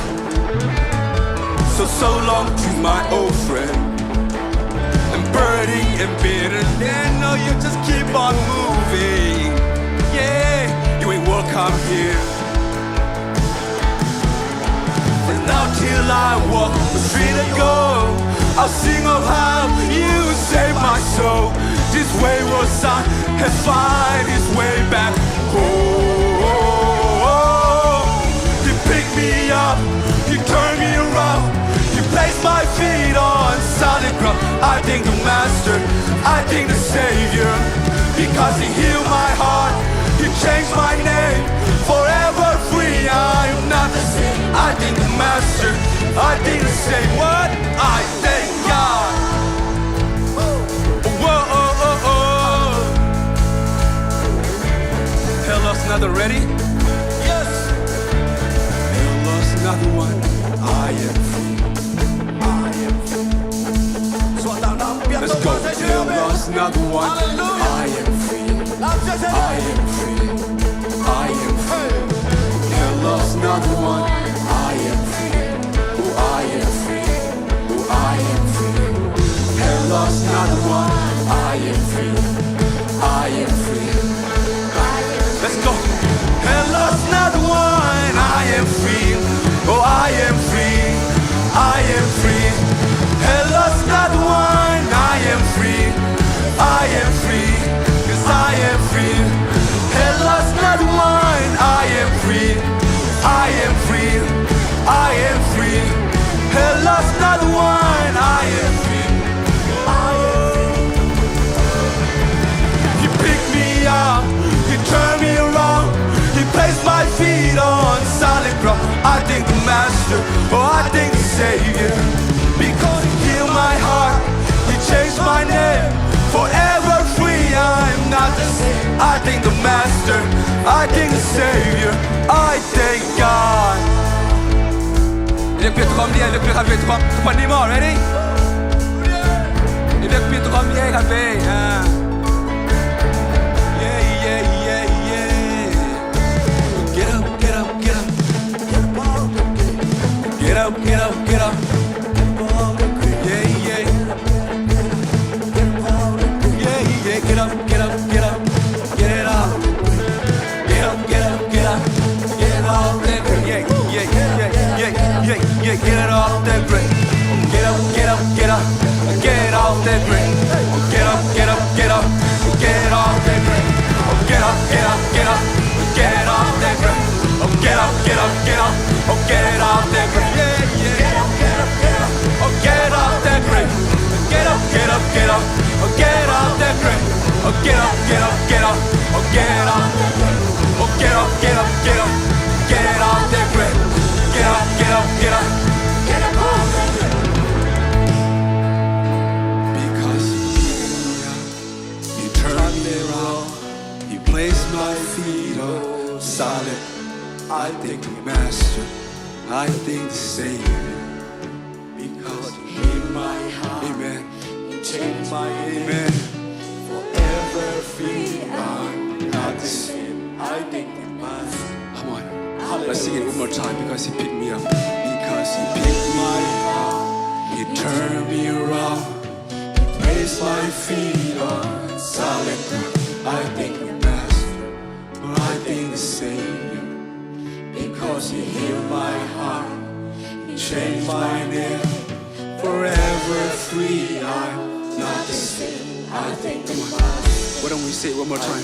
So, so long to my old friend. And burning and bitter, and no, you just keep on moving. Yeah, you ain't welcome here. And now till I walk the street of gold, I'll sing of how you saved my soul. This wayward son has find his way back home. He picked me up, he turned me around, he placed my feet on solid ground. I thank the Master, I thank the Savior, because he healed my heart, he changed my name. Forever free, I am not the same. I thank the Master, I thank the Savior. What? I thank God. Whoa, oh, oh, oh. Hell lost another, ready? Yes. Hell lost another one. I am free. I am free. Let's go. Hell lost another one. Hallelujah. I am free. I am free. I am free. Hell lost another one. I am free. Oh, I am free. Oh, I am free. Hell lost another one. I am free. I am free. Let's go. Hell lost another one. I am free. Oh, I am free. I am free. Hell lost another one. I am free. I am free. 'Cause I am free. Hell lost another one. I am free. I am free. I am free. Hell lost another one. I am free. I am free. He picked me up. He turned me around. He placed my feet on solid ground. I thank the Master. Oh, I thank the Savior. Because he healed my heart. He changed my name. Forever free. I am not the same. I thank the Master. I thank the Savior. I thank God. I biak pia tuam dia, I biak pia tuam, tuam ni maw, ready? I biak pia tuam dia, ka be. Yeah, yeah, yeah, yeah. Get up, get up, get up. Get up, get up, get up. Yeah, yeah. Yeah, yeah, get up, get up, get up. Get it up. Get up, get up, get up. Get it off that grave. Yeah, yeah, yeah, yeah, yeah, yeah. Get it off that grave. Get up, get up, get up. Get it off that grave. Get up, get up, get up. Get it off that grave. Get up, get up, get up. Get it off that grave. Get up, get up, get up. Get it off that grave. Yeah, yeah. Get up, get up, get up. Get off that grave. Get up, get up, get up. Get off that grave. Get up, get up, get up. Get off that grave. Get up, get up, get up. Get off that grave. Get up, get up, get up. Get up off that grave. Because he picked me up, he turned me around, he placed my feet on solid. I thank the Master, I thank the Savior. Because he healed my heart. Amen. He changed my name. Amen. Forever free, I'm not the same. I thank the Master. Come on. Let's sing it one more time. Because he picked me up. Because he picked my heart. He turned me around. He placed my feet on solid ground. I thank the Master. I thank the Savior, because he healed my heart, he changed my name. Forever free, I'm not the same. I thank the Master. Why don't we say it one more time?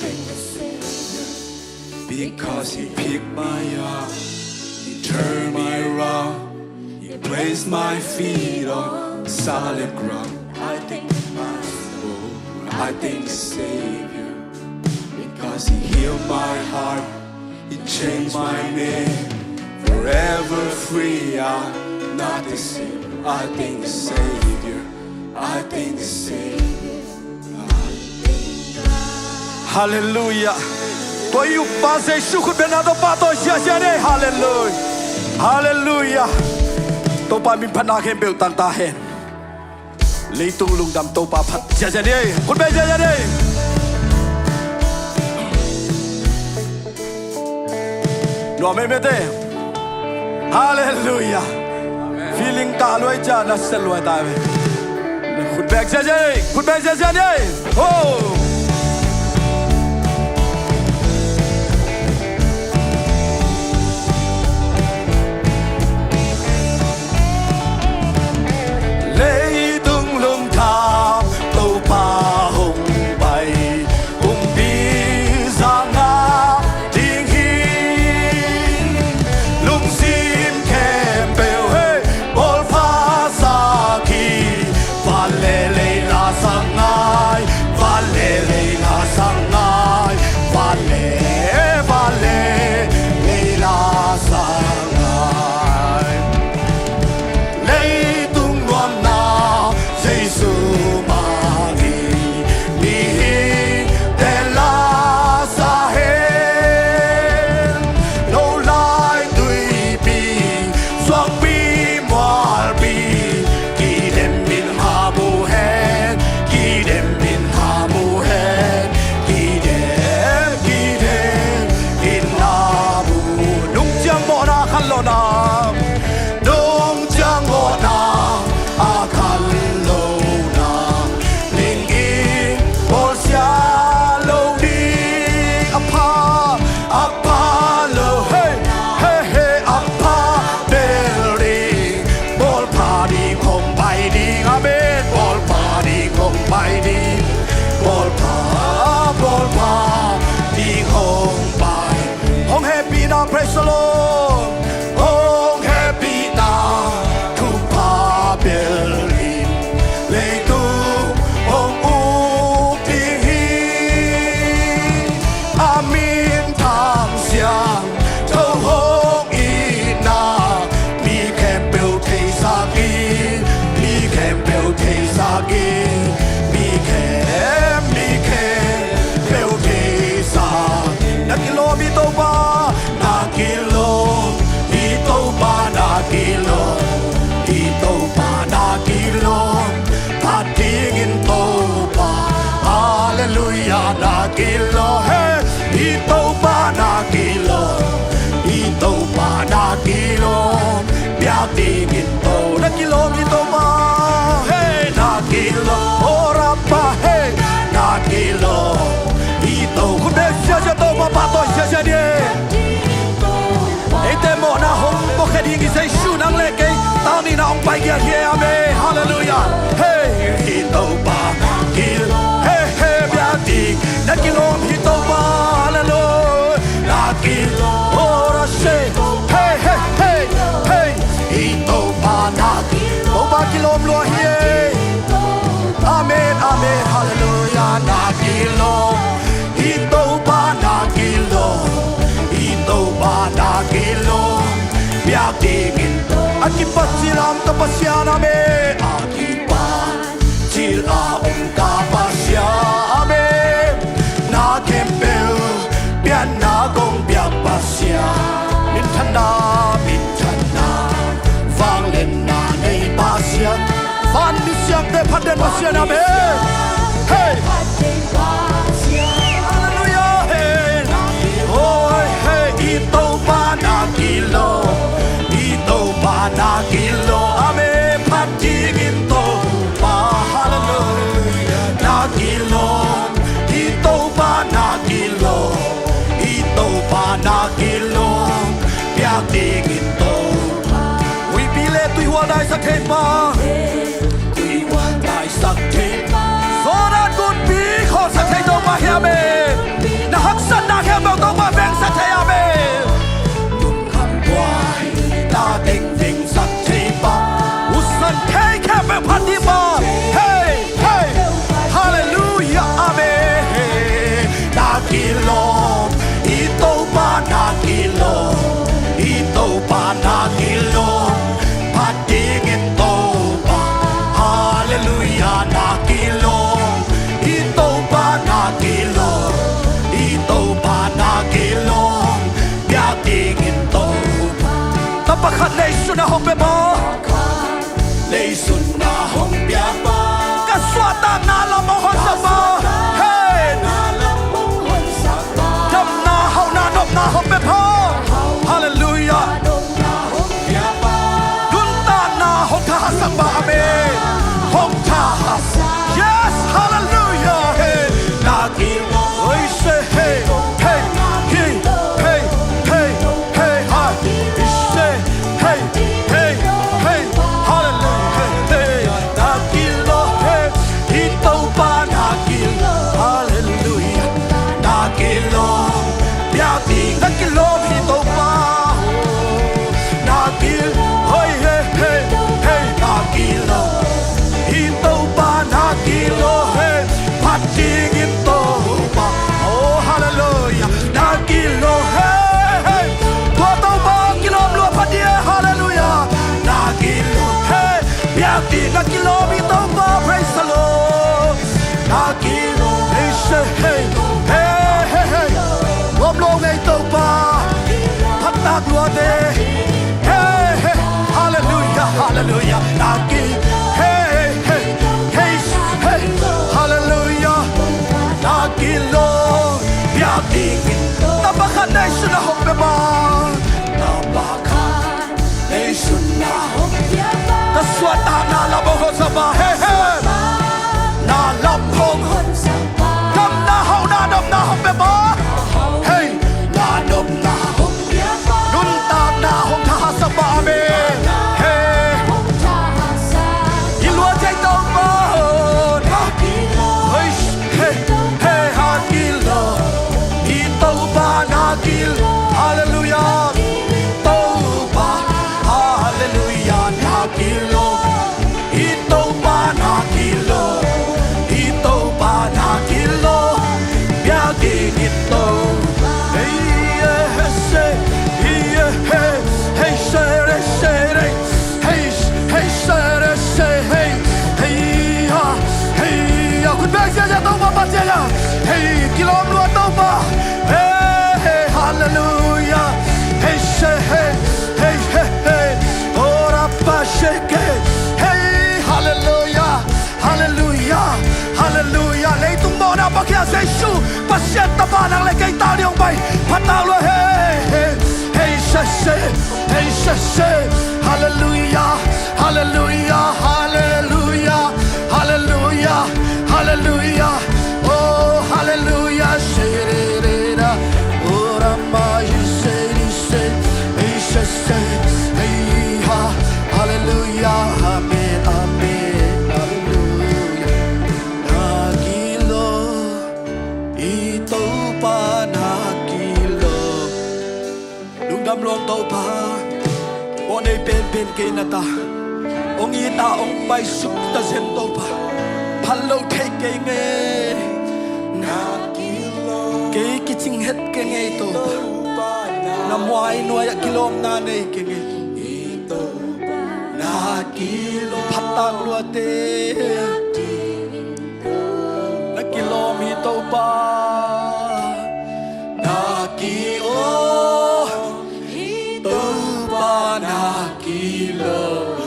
Because he picked my up, he turned me around, he placed my feet on solid ground. I thank the Master. Oh, I thank the Savior. Because he healed my heart, he changed my name. Forever free, I'm not the same. I thank the Savior. I thank the Savior. Halleluiah. Tua i ukpa Jesu khutbetna tawh pahtawi ziahziah ni. Halleluiah. Halleluiah. Topa min phatna khempeuh tang ta hen. Leitung lungdam Topa phat ziahziah ni. Khutbet ziahziah ni. Lua mei mei te. Halleluia. Feeling kah luai cia na sel luai ta ve. Khut bek ziazia ni. Khut bek ziazia ni. Ho. Leitung lungkham Topa hong pai, kumpi za ngah ding hi. Lungsim khempeuh hei bawlpha sak hi. Van le lei la sak ngai, van le lei la sak ngai, van le, van le lei la sak ngai. Leitung nuamna Jesu mah hi, mihingte la sa hen. Lo lai tuipi, suangpi mualpi, kidem in ha mu hen, kidem in ha mu hen, kidem, kidem in ha mu. Nung ciang mawhna khan lo na, nung ciang mawhna a khan lo na, ning in bawlsia lo ding. A pha, a pha lo, hei, hei, hei, a pha bel ding. Bawlpha ding hong pai ding, amen. Bawlpha ding hong pai ding. Bawlpha, bawlpha ding hong pai. Hong hehpihna, praise the Lord. Hong hehpihna thupha bel in leitung hong uk ding hi. A min thang siangtho hong itna, mi khempeuh theisak in, mi khempeuh theisak in, mi khem, mi khempeuh theisak. Na kilawm hi Topa, na kilawm hi Topa, na kilawm hi Topa, na kilawm phat dingin Topa. Halleluia, na kilawm, hei, hi Topa, na kilawm hi Topa, na kilawm biak dingin To, na kilawm hi Topa, hei, na kilawm, o Rapa, hei, na kilawm hi To. Khut bek ziazia Topa pahtawi ziazia ni. Eite mawhna hong pawkhia ding hi, Jesu nang le kei tang nihna hong paikhia hi, amen. Halleluia. Hei, hi Topa, na kilawm, hei, hei, biak ding, na kilawm hi Topa, halleluia. Na kilawm, o Rase, hei, hei, hei, hei. Hi Topa na kilawm, Topa kilawm lua hi. Amen, amen, halleluia. Na kilawm hi Topa, na kilawm hi Topa, na kilawm biak dingin To. A kipat cilam ka Pasian, amen. A kipat cil a om ka Pasian, amen. Na khempeuh pianna kong piak Pasian, minthanna, minthanna, vangliatna nei Pasian, van misiangtho phat den Pasian, amen. Hei. Halleluia, hei. Oi, hei, i Topa na kilawm, i Topa na kilawm, amen. Phat dingin Topa, halleluia, na kilawm, i Topa na kilawm, i Topa na kilawm biak dingin Topa. Huihpi le tuihual daisak thei pa, tuihual daisak thei pa, Jordan gunpi khawlsak thei Topa hi, amen. Na haksatna khempeuh Topa vengsak thei, amen. Lungkham buai na teng vengsak thei pa, usan thei khempeuh phat ding pa. Hei, hei. Halleluia, amen. Na kilawm, i Topa na kilawm, i Topa na kilawm phat dingin Topa. Halleluia, na kilawm, i Topa na kilawm, i Topa na kilawm biak dingin Topa. Tapa khat neisun a hong pia pa, neisun na hong pia pa, ka suahtakna lam hong honsak pa. Hei, damna, hauhna, nopna hong pia pa. Na kilawm hi Topa, oh, na kilawm, hei, hei, hei, hei, na kilawm hi Topa, na kilawm, hei, phat dingin Topa, oh, hallelujah, na kilawm, hei, hei, tua Topa kilawm lua pha ding, hallelujah, na kilawm, hei, biak ding, na kilawm hi Topa, praise the Lord. Na kilawm, hei, se, hei, hei, hei, hei. Lawm lo ngei Topa. Phattak luate. Hei, hei, hallelujah, hallelujah. Na ki, hei, hei, hei, hei, hallelujah. Na kilawm, biak dingin. Tapa khat nei sung ah hong pia ma. Tapa khat. Ei sun na hong pia ba. Ka suahtakna lam hong honsak ba. Hey, hey. Na lam hong honsak ba. Damna hauhna nopna hong pia ba. Hey. Na nopna hong pia ba. Nuntakna hong thahatsak ba. Amen. Hey. Hong thahatsak. I lua thei Topa. Na kilawm. Hey. Hey, hey, na kilawm. I Topa na kilawm. Hallelujah. Topa. Hallelujah. Na kilawm. I Topa na kilawm. I Topa na kilawm. Biak dingin Topa. Hey, yeah, hey, say, yeah, hey, hey, say, hey, say, hey. Hey, hey, say, say, hey, hey, ha, hey, ha. Khut beng ziahziah Topa phat ziahziah. Hey, kilawm lua Topa. Hey, hey, hallelujah. Hey, say, hey, hey, hey, hey. Ora pa sheke. Hey, hallelujah. Hallelujah. Hallelujah. Leitung mawhna Pakia Jesu. Pasian Tapa nang le kei tawh ding hong pai. Phattak lua. Hey, hey, hey, say, say. Hey, say, say, hallelujah, hallelujah, hallelujah, hallelujah, hallelujah. Oh, hallelujah, say, re, re, da. Oh, Rama, you say, you say, hey, say, say, hey, ha, hallelujah, amen, amen, hallelujah. Na kilawm, i Topa na kilawm. Lungdam lua ing Topa. Mawhnei penpen kei na ta. Hong it a hong paisuk ta zen Topa. Phal lo thei kei ngei. Kei kicing het kei ngei Topa. Na mai nuai ah kilawmna nei kei ngei. Na kilawm. Phattak luate. Na kilawm hi Topa. Na kilawm hi Topa, na kilawm.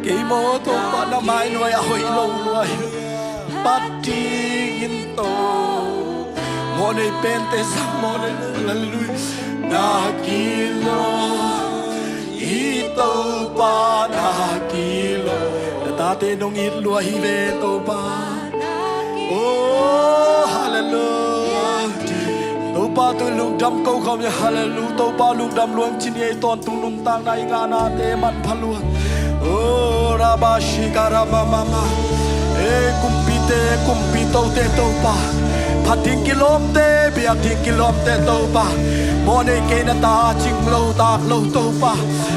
Kei maw Topa na mai nuai a hoih lo lua hi. Phat dingin Topa. Mawhnei pente sang mawhnei, hallelujah. Na kilawm hi Topa, na kilawm. Na tate nong it lua hi ve Topa. Oh, hallelujah. Topa tungah lungdam ko khawm hi, hallelujah. Topa lungdam lua ing ci ni ei, tawntung nuntakna i ngahnate manpha lua. Oh, rabashika ramamama. Ei kumpite, kumpi tote Topa. Phat ding kilawmte, biak ding kilawmte Topa. Mawhnei kei na ta, cing lo tak lo Topa.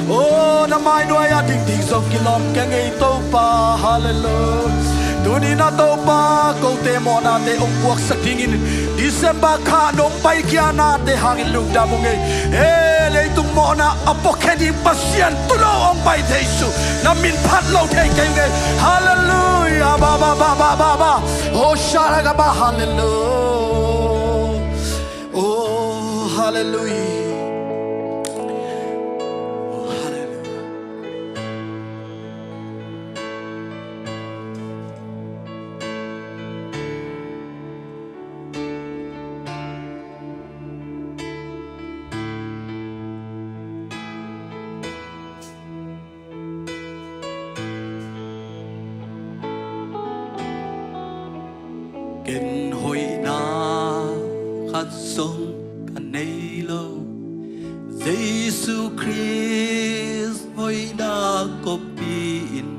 Oh, na mai nuai a ding ding zong kilawm kei ngei Topa. Hallelujah. Tuni na Topa, kote mawhnate hong puaksak dingin December kha nong paikhiatnate hangin lungdam ung ei. Eh, leitung mawhna a puakhia ding Pasian tulo hong pai thei Jesu. Na min phat lo thei kei ung ei. Hallelujah. Ba, ba, ba, ba, ba, ba. Oh, shalagaba. Hallelujah. Oh, hallelujah. Oh, hallelujah. Ken hoihna khat zong ka nei lo, Jesu Khrist hoihna kopi in,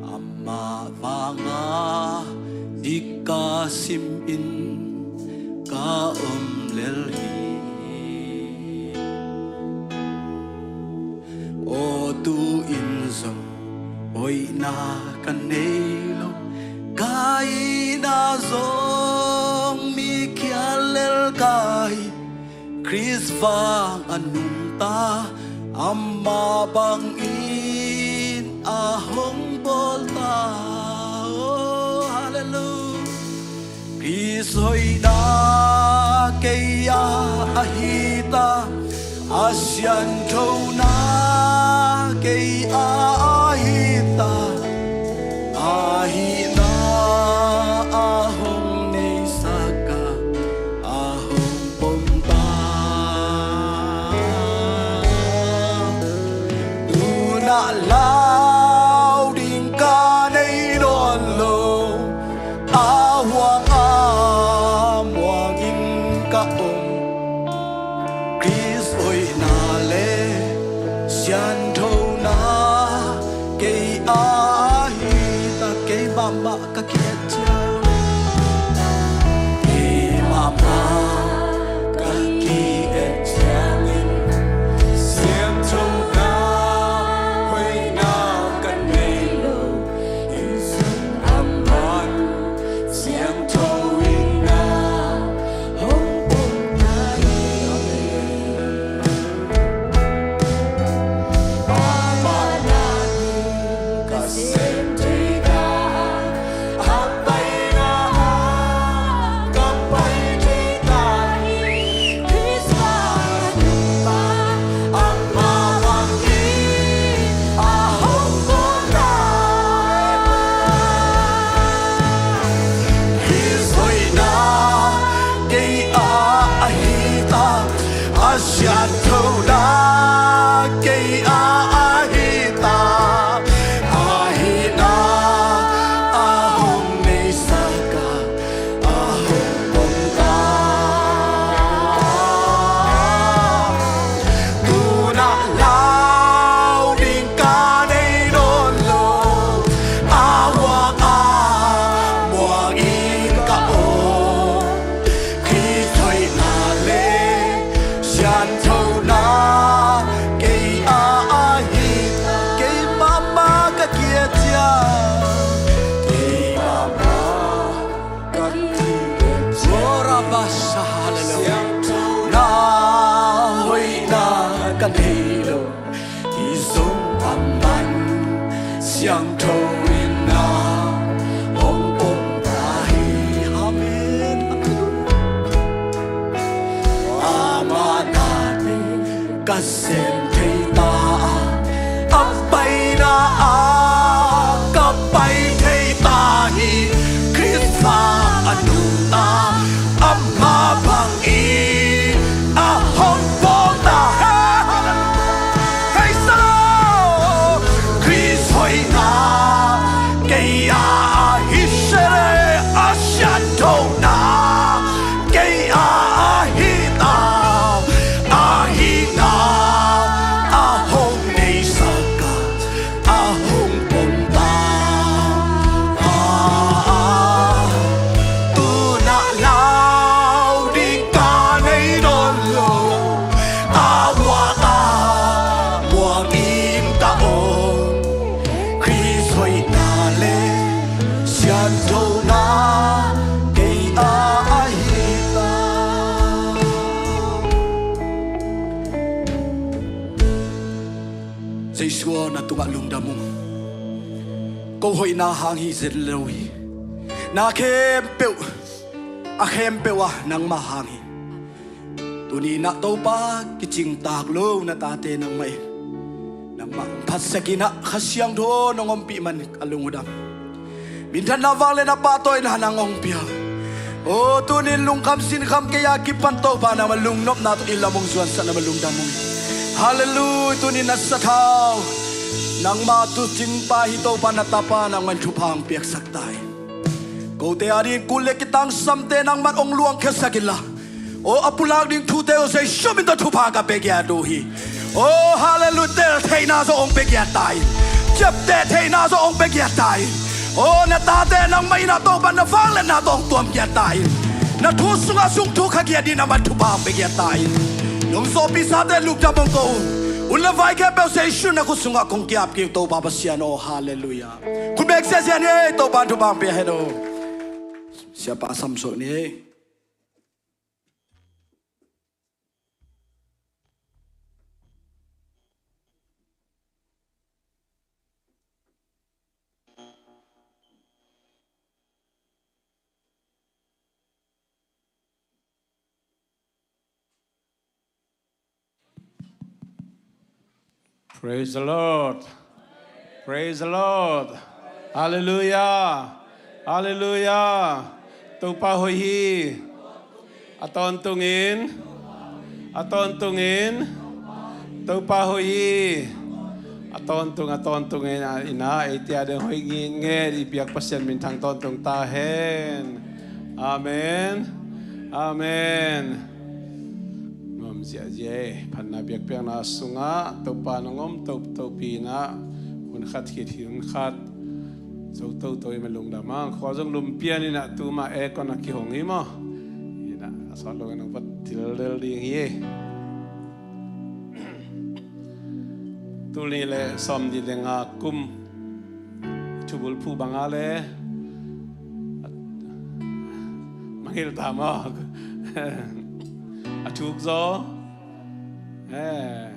amah vanga dik ka sim in ka om lel hi. Aw tu-in zong hoihna ka nei lo, ka itna zong mi khial lel ka hi. Khrist vang a nungta, amah bangin a hong bawlta. Oh, hallelujah. Khrist hoihna kei ah a hita, a sianthona kei ah a hita, a hihna a hong neisak a, a hong pom ta. Tu-in ah lau ding ka nei nawn lo, a huang a muangin ka om. Khrist hoihna le sianthona kei ah a hita, kei mahmah ka ki-et ciang. Kei mahmah ka ki-et ciangin, sianthona hoihna ka nei lo, in sung a man siangtho in na hong pom ta hi. Amah na ding ka sem thei ta, a paina ah ka pai thei ta hi. Khrist a nungta, amah bangin a hong pom ta. Khrist hoihna kei ah a hita, a sianthona kei ah a hita, a hihna a hong neisak a, a hong pom ta. Tu-in ah lau ding ka nei nawn lo, a huang a muangin ka om. Khrist hoihna le sianthona kei ah a hita, kei mahmah ka ki-et ciang. Kei mahmah ka ki-et ciang. Hallelujah. Sianthona hoihna ka nei lo, i zong a man siangtho in na hong pom ta hi. Amen. Amah na ding ka sem thei ta, a paina ah ka pai thei ta hi. Khrist a nungta, amah bangin a hong pom ta. Praise the Lord. Khrist hoihna kei ah a hi se le, a sianthona kei ah a hita, a hihna a hong neisak a, a hong pom ta. Tu-in ah lau ding ka nei nawn lo, a huang a muangin ka om. Khrist hoihna le sianthona kei ah a hita. Jesu aw, na tungah lungdam ung. Ko hoihna hang hi zel lo hi. Na khempeuh, a khempeuh ah nangmah hang hi. Tuni-in ah Topa, kicingtak lo na tate nangmah in, nangmah hong phatsak in ah, Kha Siangtho nong ompih man a lungdam. Minthanna, vangliatna, pahtawina nang hong pia. Aw, tuni-in lungkham sinkham kei a kipan Topa nangmah lungnopna tawh i lam hong zuansak nangmah lungdam ung. Hallelujah. Tuni-in na sathau, nangmah tuucingpa hi Topa, na tapa nangmah in thupha hong piaksak ta in. Kote a dingin kul le kitang samte nangmah in hong luangkhiasak inla, aw, a pulak ding thute uh Jesu min tawh thupha ka pia giat uh hi. Aw, hallelujah. Tel theihna zong hong pia giat ta in. Ciapteh theihna zong hong pia giat ta in. Aw, na tate nangmah in ah Topa na vangliatna tawh hong tuam giat ta in. Na thu sungah sung thu kha giat in a man thupha pia giat ta in. Nong sawpi sate lukdam hong ko un. Un le vai khempeuh Jesu na khut sungah kong ki-ap kik Topa Pasian aw, halleluiah. Khut beng siasia ni ei, Topa thupha pia hen aw. Siapa Samson ni ei. Praise the Lord. Praise the Lord. Halleluiah. Halleluiah. Topa hoih hi. A tawntungin, a tawntungin Topa hoih hi. A tawntung, a tawntungin a, ina, ei tia deng hoih ngitnget i biak Pasian minthang tawntung ta hen. Amen. Amen. Nuam ziahziah ei, phatna biakpiakna sungah Topa nong om, to, topi inah hun khat khit hi, hun khat zo toto i ma lungdam ang. Khua zong lumpian inah tu mah aircon a kihong hi maw. Inah a sawt lo in hong va dildel ding hi ei. Tul nih le sawm nih le nga kum thubul phu banga le mangil ta maw. A thuk zaw. Eh,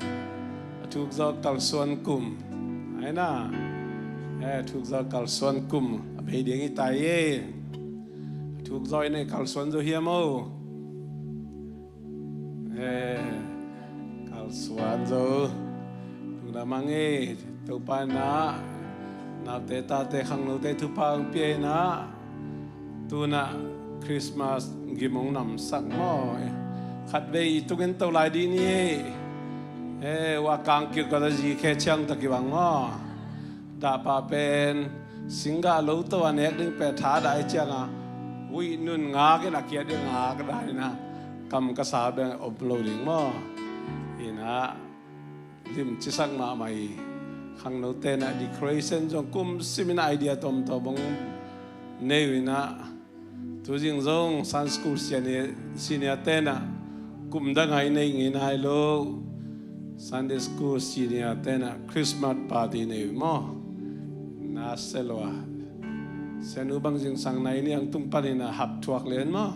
a thuk zaw kalsuan kum. Aina. Eh, a thuk zaw kalsuan kum. A bei ding i tai ei. A thuk zaw i nei kalsuan zaw hiam o. Eh, kalsuan zaw. Lungdam ang ei. Topa inah naute tate khangnote thupha ang pia inah. Tunah Christmas gim hong namsak maw. Khatvei i tungin to lai dih ni ei. Eh, wa kang kir kawta zi khe ciang ta kibang maw. Dahpa pen singgah lo to a nek ding pe tha dai cianga. Uih nun ngak in a kiat ding ngak dai na. Kam ka sa beng om lo ding maw. Inah limcisak mahmah i khangnote na decoration zong kum simin idea tomtom hong nei uh inah. Tuzing zong Sunday School senior, senior te na kum dang a i nei ngei nai lo. Sunday School senior te na Christmas party nei uh maw. Na se lo a. Sianu bang zingsang nai ni ang tung panin a hap thuak len maw.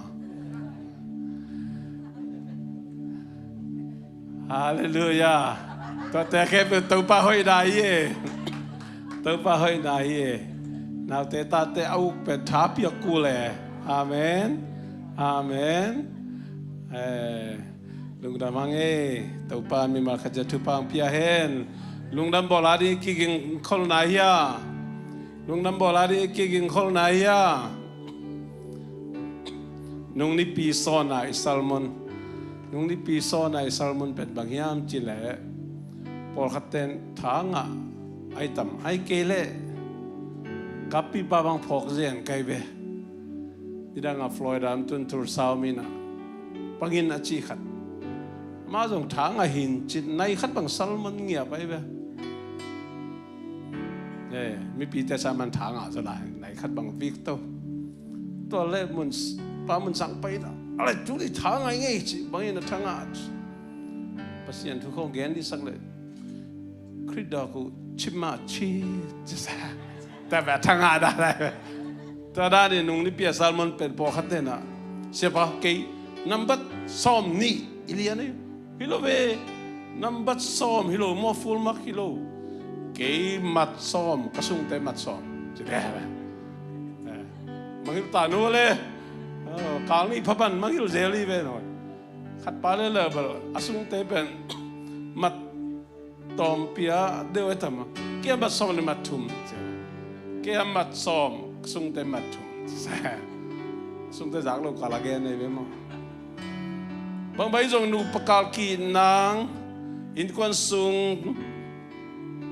Halleluiah. Tuate khempeuh Topa hoihna hi e. Topa hoihna hi e. Naute tate a uk pen tha piak kul e. Amen. Amen. Eh, lungdam hang e. Topa mimal khat zia thupha hong pia hen. Lungdam bawl a ding i kigingkholna hi a. Lungdam bawl a ding i kigingkholna hi a. Nung nipi sawn a i sermon. Nung nipi sawn a i sermon pen bang hiam cih leh pawlkhat ten tha ngah ai tam ai kei leh kappipa bang phawk zen kai ve. Nidang a Florida om tun Tulsa om inah bangin a cih khat. Amah zong tha ngah hin cih nai khat bang sermon ngiap ai ve. Eh, mipite sa man tha ngah zaw lai, nai khat bang vik to. Tua le mun, pa mun sang pai na. A le tu ni tha ngah ngei ci, bangin a tha ngah ci. Pasian thu khong gen di sak le. Khrih dawk uh cim mah ci, ci sa. Tua bek tha ngah dah lai. Tua dan in nung nipi a sermon pen pawlkhat te na. Siapa kei nambat sawm nih i lian hi. Hi lo ve, nambat sawm hi lo maw, full mark hi lo. Kei mat sawm, ka sungte mat sawm. Ci ve. Eh, mangil ta nu le. Oh, kal nih phapan mangil zel hi ve no. Khat pa le le bal, a sungte pen mat tawm pia deuh e tam a. Kei a mat sawm le mat thum. Kei a mat sawm, ka sungte mat thum. Sungte zak lo kal a gen nei ve maw. Bang bai zong nupa kal kih nang, innkuan sung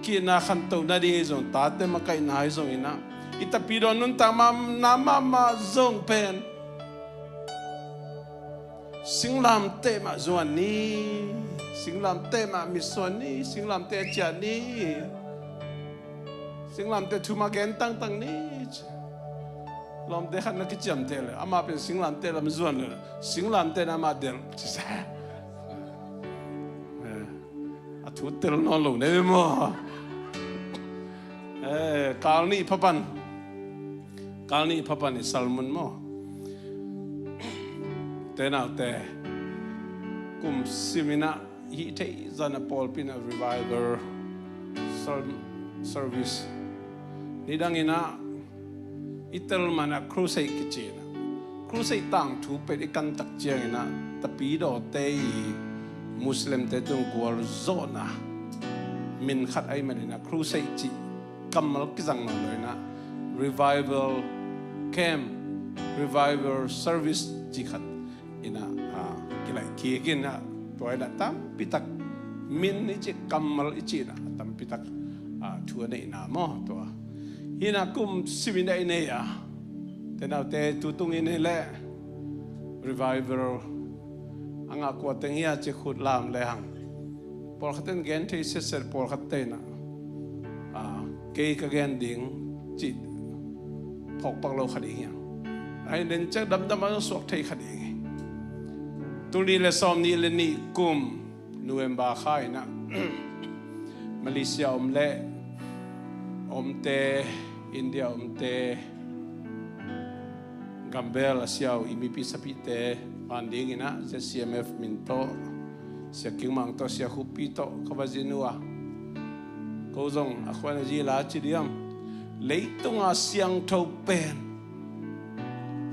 kihna khantoh nading hi zong, tate makaihna hi zong inah. I tapi dawn nuntak mahmah zong pen. Singlamteh mah zuan ni, singlamteh mah mitsuan ni, singlamteh a ciah ni, singlamteh thu mah gen tangtang ni. Lawmte khat na kiciamteh le, amah pen singlamteh lam zuan le, singlamteh na amah delh. Ci sa. Eh, a thu tel nawn lo nei maw? Eh, kal nih phapan. Kal nih phapan i Salmon maw? Te naute, kum siminah hih theih zan a pawlpi inah revival ser-, service. Nidang inah i tel manah crusade kici inah. Crusade tangthu pen i kantak cianginah tapidawte i Muslimte tung gualzawhna min khat ahih maninah crusade cih kammal kizang nawn lo inah revival camp, revival service cih khat inah, ah, kilaih kik inah tua inah tampitak min i cih kammal i cih inah tampitak, ah, thu a neihna maw tua. Hinah kum siminah i nei a. Te naute tutung i nei leh revival a ngah kua teng hia ci khut lam le hang. Pawlkhat in gen thei setset pawlkhat teinah, ah, kei ka gen ding cih phawkpak lo kha ding hiang. Ahi nen ciang damdam a suak thei kha ding hi. Tuli le sawm nih le nih kum November kha inah Malaysia om le omte, India omte, Gambel a siau i mipi sapite van dinginah Z C M F min tawh, Sia King Mang tawh, Sia Khupi tawh ka va zin uh a. Ko zong a khuan a zila ci diam. Leitunga siangtho pen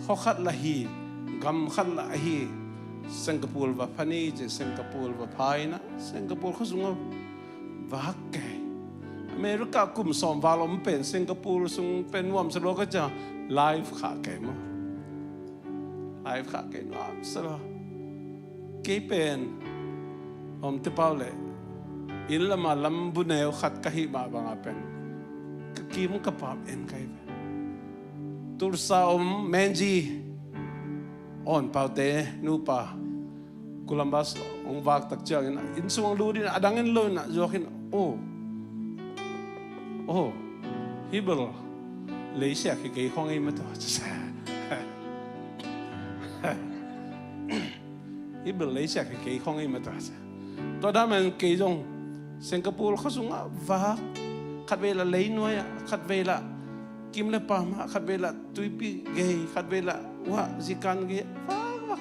khuakhat lah hi, gamkhat lah ahi. Singapore va pha ni ci, Singapore va pha inah Singapore khua sungah vak kei. America kum sawm val om pen Singapore sung pen nuamsa lua ka cia, live khah kei maw? Live khah kei nuamsa lua. Kei pen om te pau le inn lama lambu neu khat ka hih mah banga pen ka kim ka pam en kai pen. Tulsa om Menji, on paute nupa Columbus hong vak tak ciangin inn sung hong lut in a dang en lo in a zuak in, oh, oh, hibel leisiak hi kei khong ei mata. Hibel leisiak hi kei khong ei mata. Tua damen kei zong Singapore khua sungah vak, khatvei lah leinuai ah, khatvei lah kim le pam ah, khatvei lah tuipi gei, khatvei lah uah zikan gei, vak vak.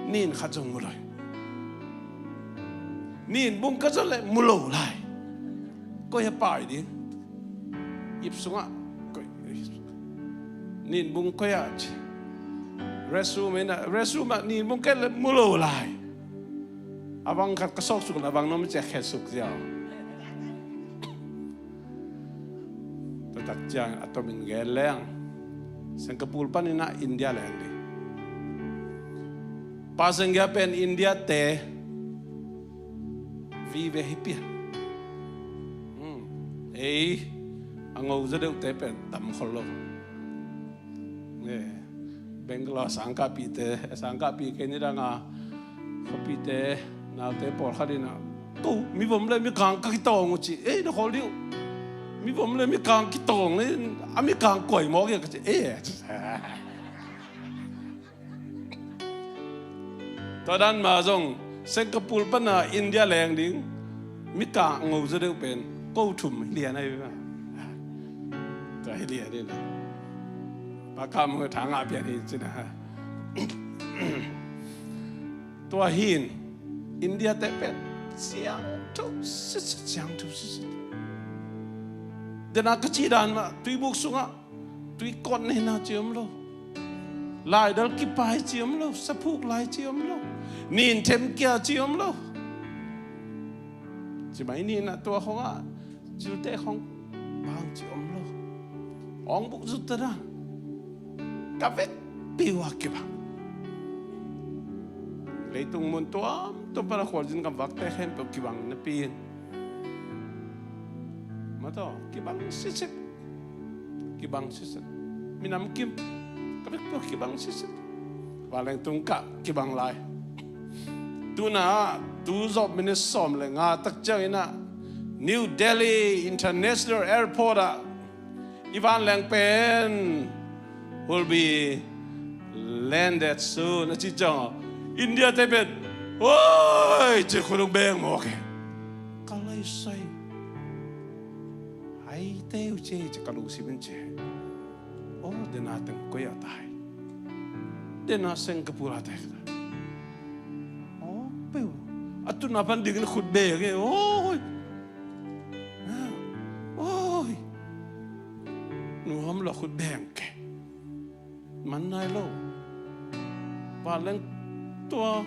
Nin khat zong mu lo hi. Nin bung ka zon le mu lo lai. Koi a pai ding. Ip sungah koi. Nin bung koi ah ci. Restroom in a, restroom ah nin bung ket le mu lo lai. A vang khat ka sawk suk le a vang nom cia khet suk ziau. Tua tak ciang a tomin gen leng Singapore panin a India leng ding. Passenger pen India te vive hi pian. Hmm. Ei a ngo zaw deuhte pen tam khol lo. Eh, Bangalore sangkahpihte, sangkahpih kei nidanga khuapihte, naute pawlkhat in a, ko mivom le mikang ka kitawng uh ci, ei na khawl dih uh. Mivom le mikang kitawng le a mikang kuai mawk ia ka ci, ei. Tua dan ma zong Singapore pana India leng ding mikang a ngo zaw deuh pen ko thum hi lian ahi ve. Tua hi lian in pakam tha ngah pian hi cina. Tua hin India te pen siangtho sisit, siangtho sisit. Dena ka cih dan mah tuibuk sungah tuikawt neihna ci om lo. Laidal kipai ci om lo. Saphuk lai ci om lo. Nin themkia ci om lo. Ci mai nin a tua khong a zilte khong bang ci om lo. Awng buk zut ta dan. Ka vekpi uh a kibang. Leitung mun tuamtuam pana khualzin kam vakte khempeuh kibang napi in mataw kibang sisit. Kibang sisit. Minam kim ka vekpi uh kibang sisit. Vanleng tungkah kibang lai. Tuna tu zawh minit sawm le nga tak ciangin ah New Delhi International Airport ah i vanleng pen will be landed soon. A ci ciang a, India te pen, oi, ci khut hong beng mawk e. Ka lei sai. Hai te uh ci, ci ka lungsim in ci. Oh, dena teng koi a tai. Dena Singapore a tai. Oh, peu. A tuna pan dingin khut beng e. Oi. Oi. Nuam lo khut beng ke. Man nai lo. Vanleng tua,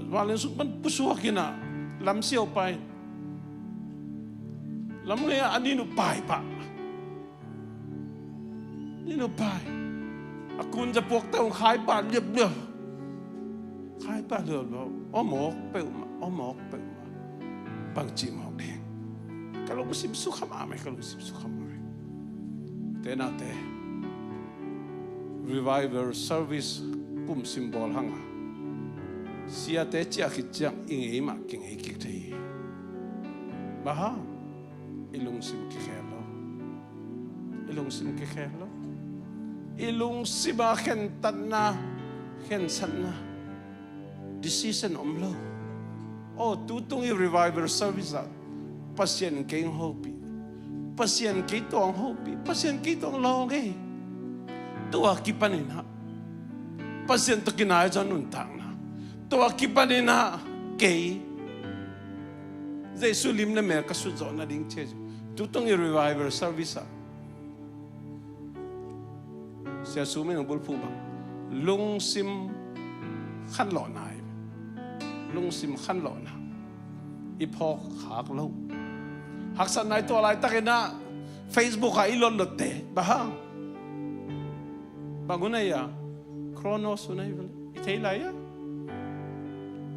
vanleng sung pan pusuak in a, lam siau pai. Lam ngei a, a nin uh pai pah. Nin uh pai. A kun za puak ta hong khai pah liap liap. Khai pah liap liap. Om awk peuhmah, om awk peuhmah. Bangci mawk ding. Ka lungsim sukha mahmah, ka lungsim sukha mahmah. Te na te. Revival service kum sim bawl hang a, siate ciah khit ciang i ngei mah kingei kik thei hi. Bang hang? I lungsim kikhel lo. I lungsim kikhel lo. I lungsim a khentatna, khensatna, decision om lo. Aw, tutung i revival service ah Pasian kei hong hopih, Pasian kei tawh hong hopih, Pasian kei tawh hong lawng ei. Tua kipanin ah Pasian tawh kinai zaw nuntakna. Tua kipanin ah kei Jesu lim le mel ka sut zawh nading ci. Tutung i revival service ah Sia Sum in hong bulphuh bang, lungsim khanlawhna hi. Lungsim khanlawhna. I phawk khak lo. Haksatna i tuah laitakin ah Facebook ah i lotlotte. Bang hang? Bang hun ahi a? Kronos hun ahi vel. I thei lai a?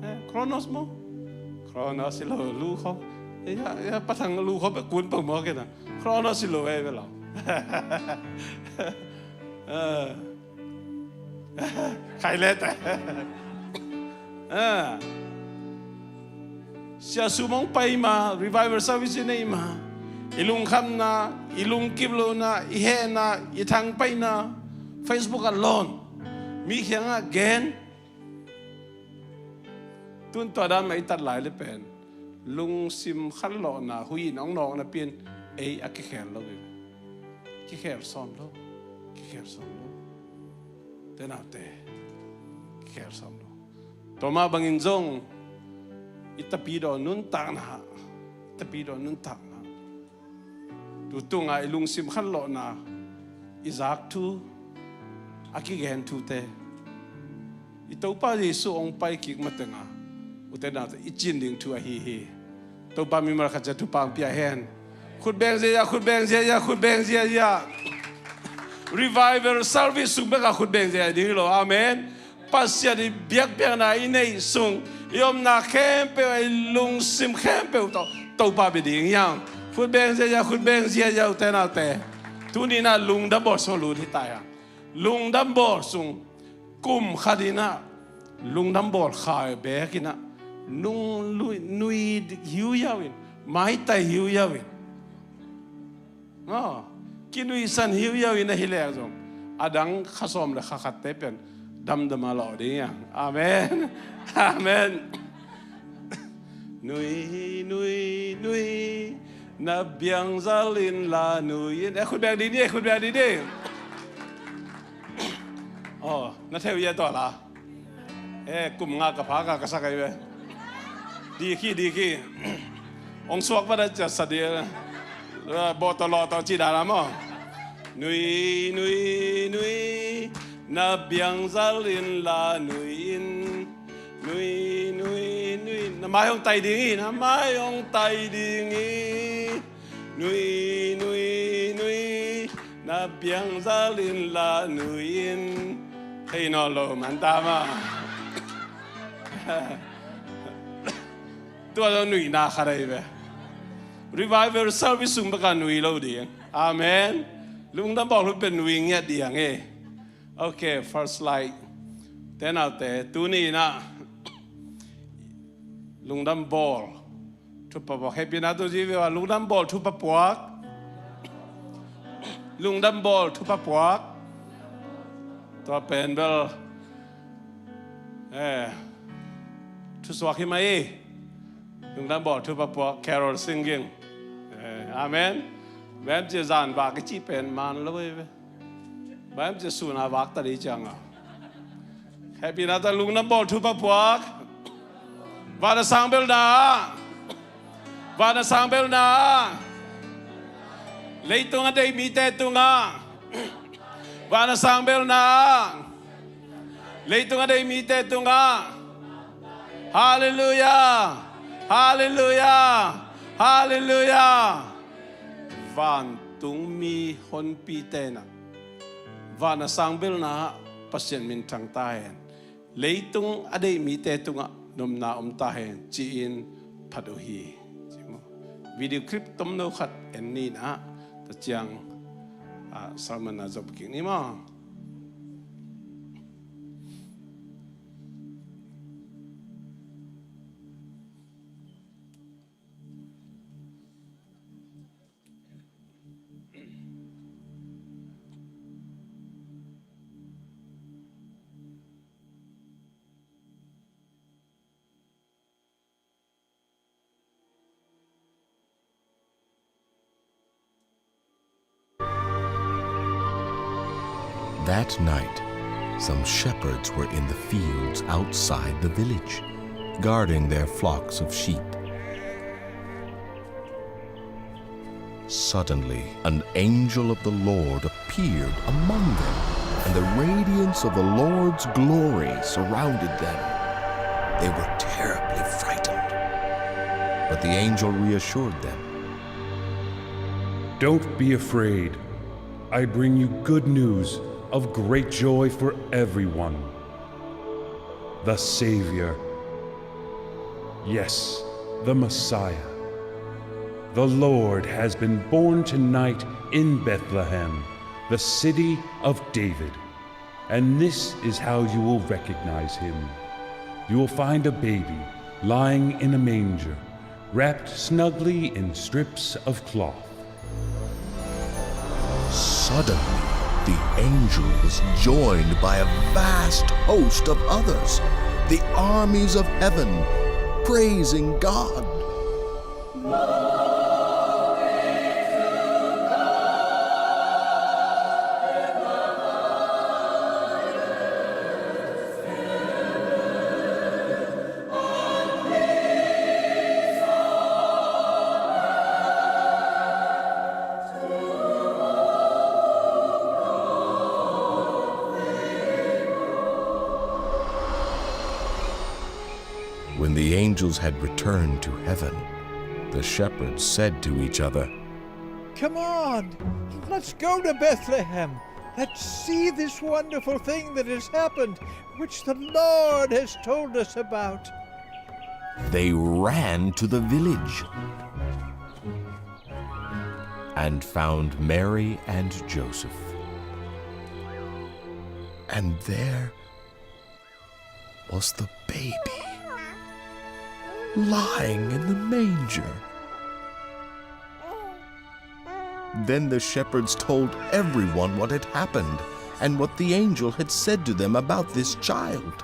Eh, Kronos maw? Kronos hi lo, lu khawng. Eh, ya, ya, Pa Thang lu khawng bek kun peuh maw kei na. Kronos hi lo ei ve lau. Eh. Khai let. Eh. Sia Sum hong pai ma, revival service i nei ma, i lungkhamna, i lungkip lohna, i hehna, i thangpaihna, Facebook ah lawn, mi kiangah gen. Tun tua dan mah i tat lai le pen lungsim khanlawhna, huih in hong nawkna pi in ei a kikhel lo hi. Kikhel sawm lo. Kikhel sawm lo. Te naute, kikhel sawm lo. Tua mah bangin zong i tapidaw nuntakna, i tapidaw nuntakna, tutung a i lungsim khanlawhna, i zak thu, a kigen thute, i Topa Jesu hong pai kik mateng a, ute naute, i cin ding thu ahi hi. Topa mimal khat ciat thupha hong pia hen. Khut beng ziahziah, khut beng ziahziah, khut beng ziahziah. Revival service sung bek a khut beng ziahziah ding hi lo. Amen. Pasian i biakpiakna i neih sung, i omna khempeuh, i lungsim khempeuh tawh Topa bia ding hi hang. Khut beng ziahziah, khut beng ziahziah, ute naute. Tuni in ah lungdam bawl sung lut hi ta hi hang. Lungdam bawl sung, kum khat in ah lungdam bawl kha beek in ah, nung nui, nui hiuhiau in, maitai hiuhiau in, aw, kinuihsan hiuhiau in ahi leng zong, a dang kha sawm le kha khatte pen damdam a lawh ding hi hang. Amen. Amen. Nui, nui, nui, na biangzal inla nui in. Eh, khut beng didi, eh, khut beng didi. Aw, na theu ia tua la. Eh, kum nga ka pha ka ka sak ai ve. Dikhi, dikhi. Ong suak ba da cia sa di. Bo to lo to ci da la mo. Nui, nui, nui, na biangzal inla nui in. Nui, nui, nui, na mai hong tai ding hi, na mai hong tai ding hi. Nui, nui, nui, na biangzal inla nui in. Hei nawn lo man ta ma. Tua zong nuihna khat ahi ve. Revival service sung bek a nui lo ding. Amen. Lungdam bawl hun pen nui ngiat ding e. Ok, first slide. Te naute, tuni in ah lungdam bawl thupha puak. Hehpihna tawh ci ve ua, lungdam bawl thupha puak. Lungdam bawl thupha puak. Tua pen bel, eh, thusuak hi mah hi. Lungdam bawl thupha puak, carol singing. Eh, amen. Bang hiam cih leh zan vak i cih pen man lo hi ve. Bang hiam cih leh sun a vak ta ding ciang a. Hehpihna tawh lungdam bawl thupha puak. Van a sang belna ah. Van a sang belna ah. Leitung a deih mite tungah. Van a sang belna ah. Leitung a deih mite tungah. Halleluiah. Halleluiah. Halleluiah. Vantungmi honpite in ah, van a sang belna ah Pasian minthang ta hen. Leitung a deih mite tungah nopna om ta hen, ci-in phat uh hi. Video clip tomno khat en ni in ah, tua ciang, ah, sermon a zom kik ni maw. That night, some shepherds were in the fields outside the village, guarding their flocks of sheep. Suddenly, an angel of the Lord appeared among them, and the radiance of the Lord's glory surrounded them. They were terribly frightened. But the angel reassured them. "Don't be afraid. I bring you good news of great joy for everyone. The Savior, yes, the Messiah, the Lord has been born tonight in Bethlehem, the city of David. And this is how you will recognize him. You will find a baby lying in a manger, wrapped snugly in strips of cloth." Suddenly, the angel was joined by a vast host of others, the armies of heaven, praising God. When the angels had returned to heaven, the shepherds said to each other, "Come on, let's go to Bethlehem. Let's see this wonderful thing that has happened, which the Lord has told us about." They ran to the village and found Mary and Joseph. And there was the baby lying in the manger. Then the shepherds told everyone what had happened and what the angel had said to them about this child.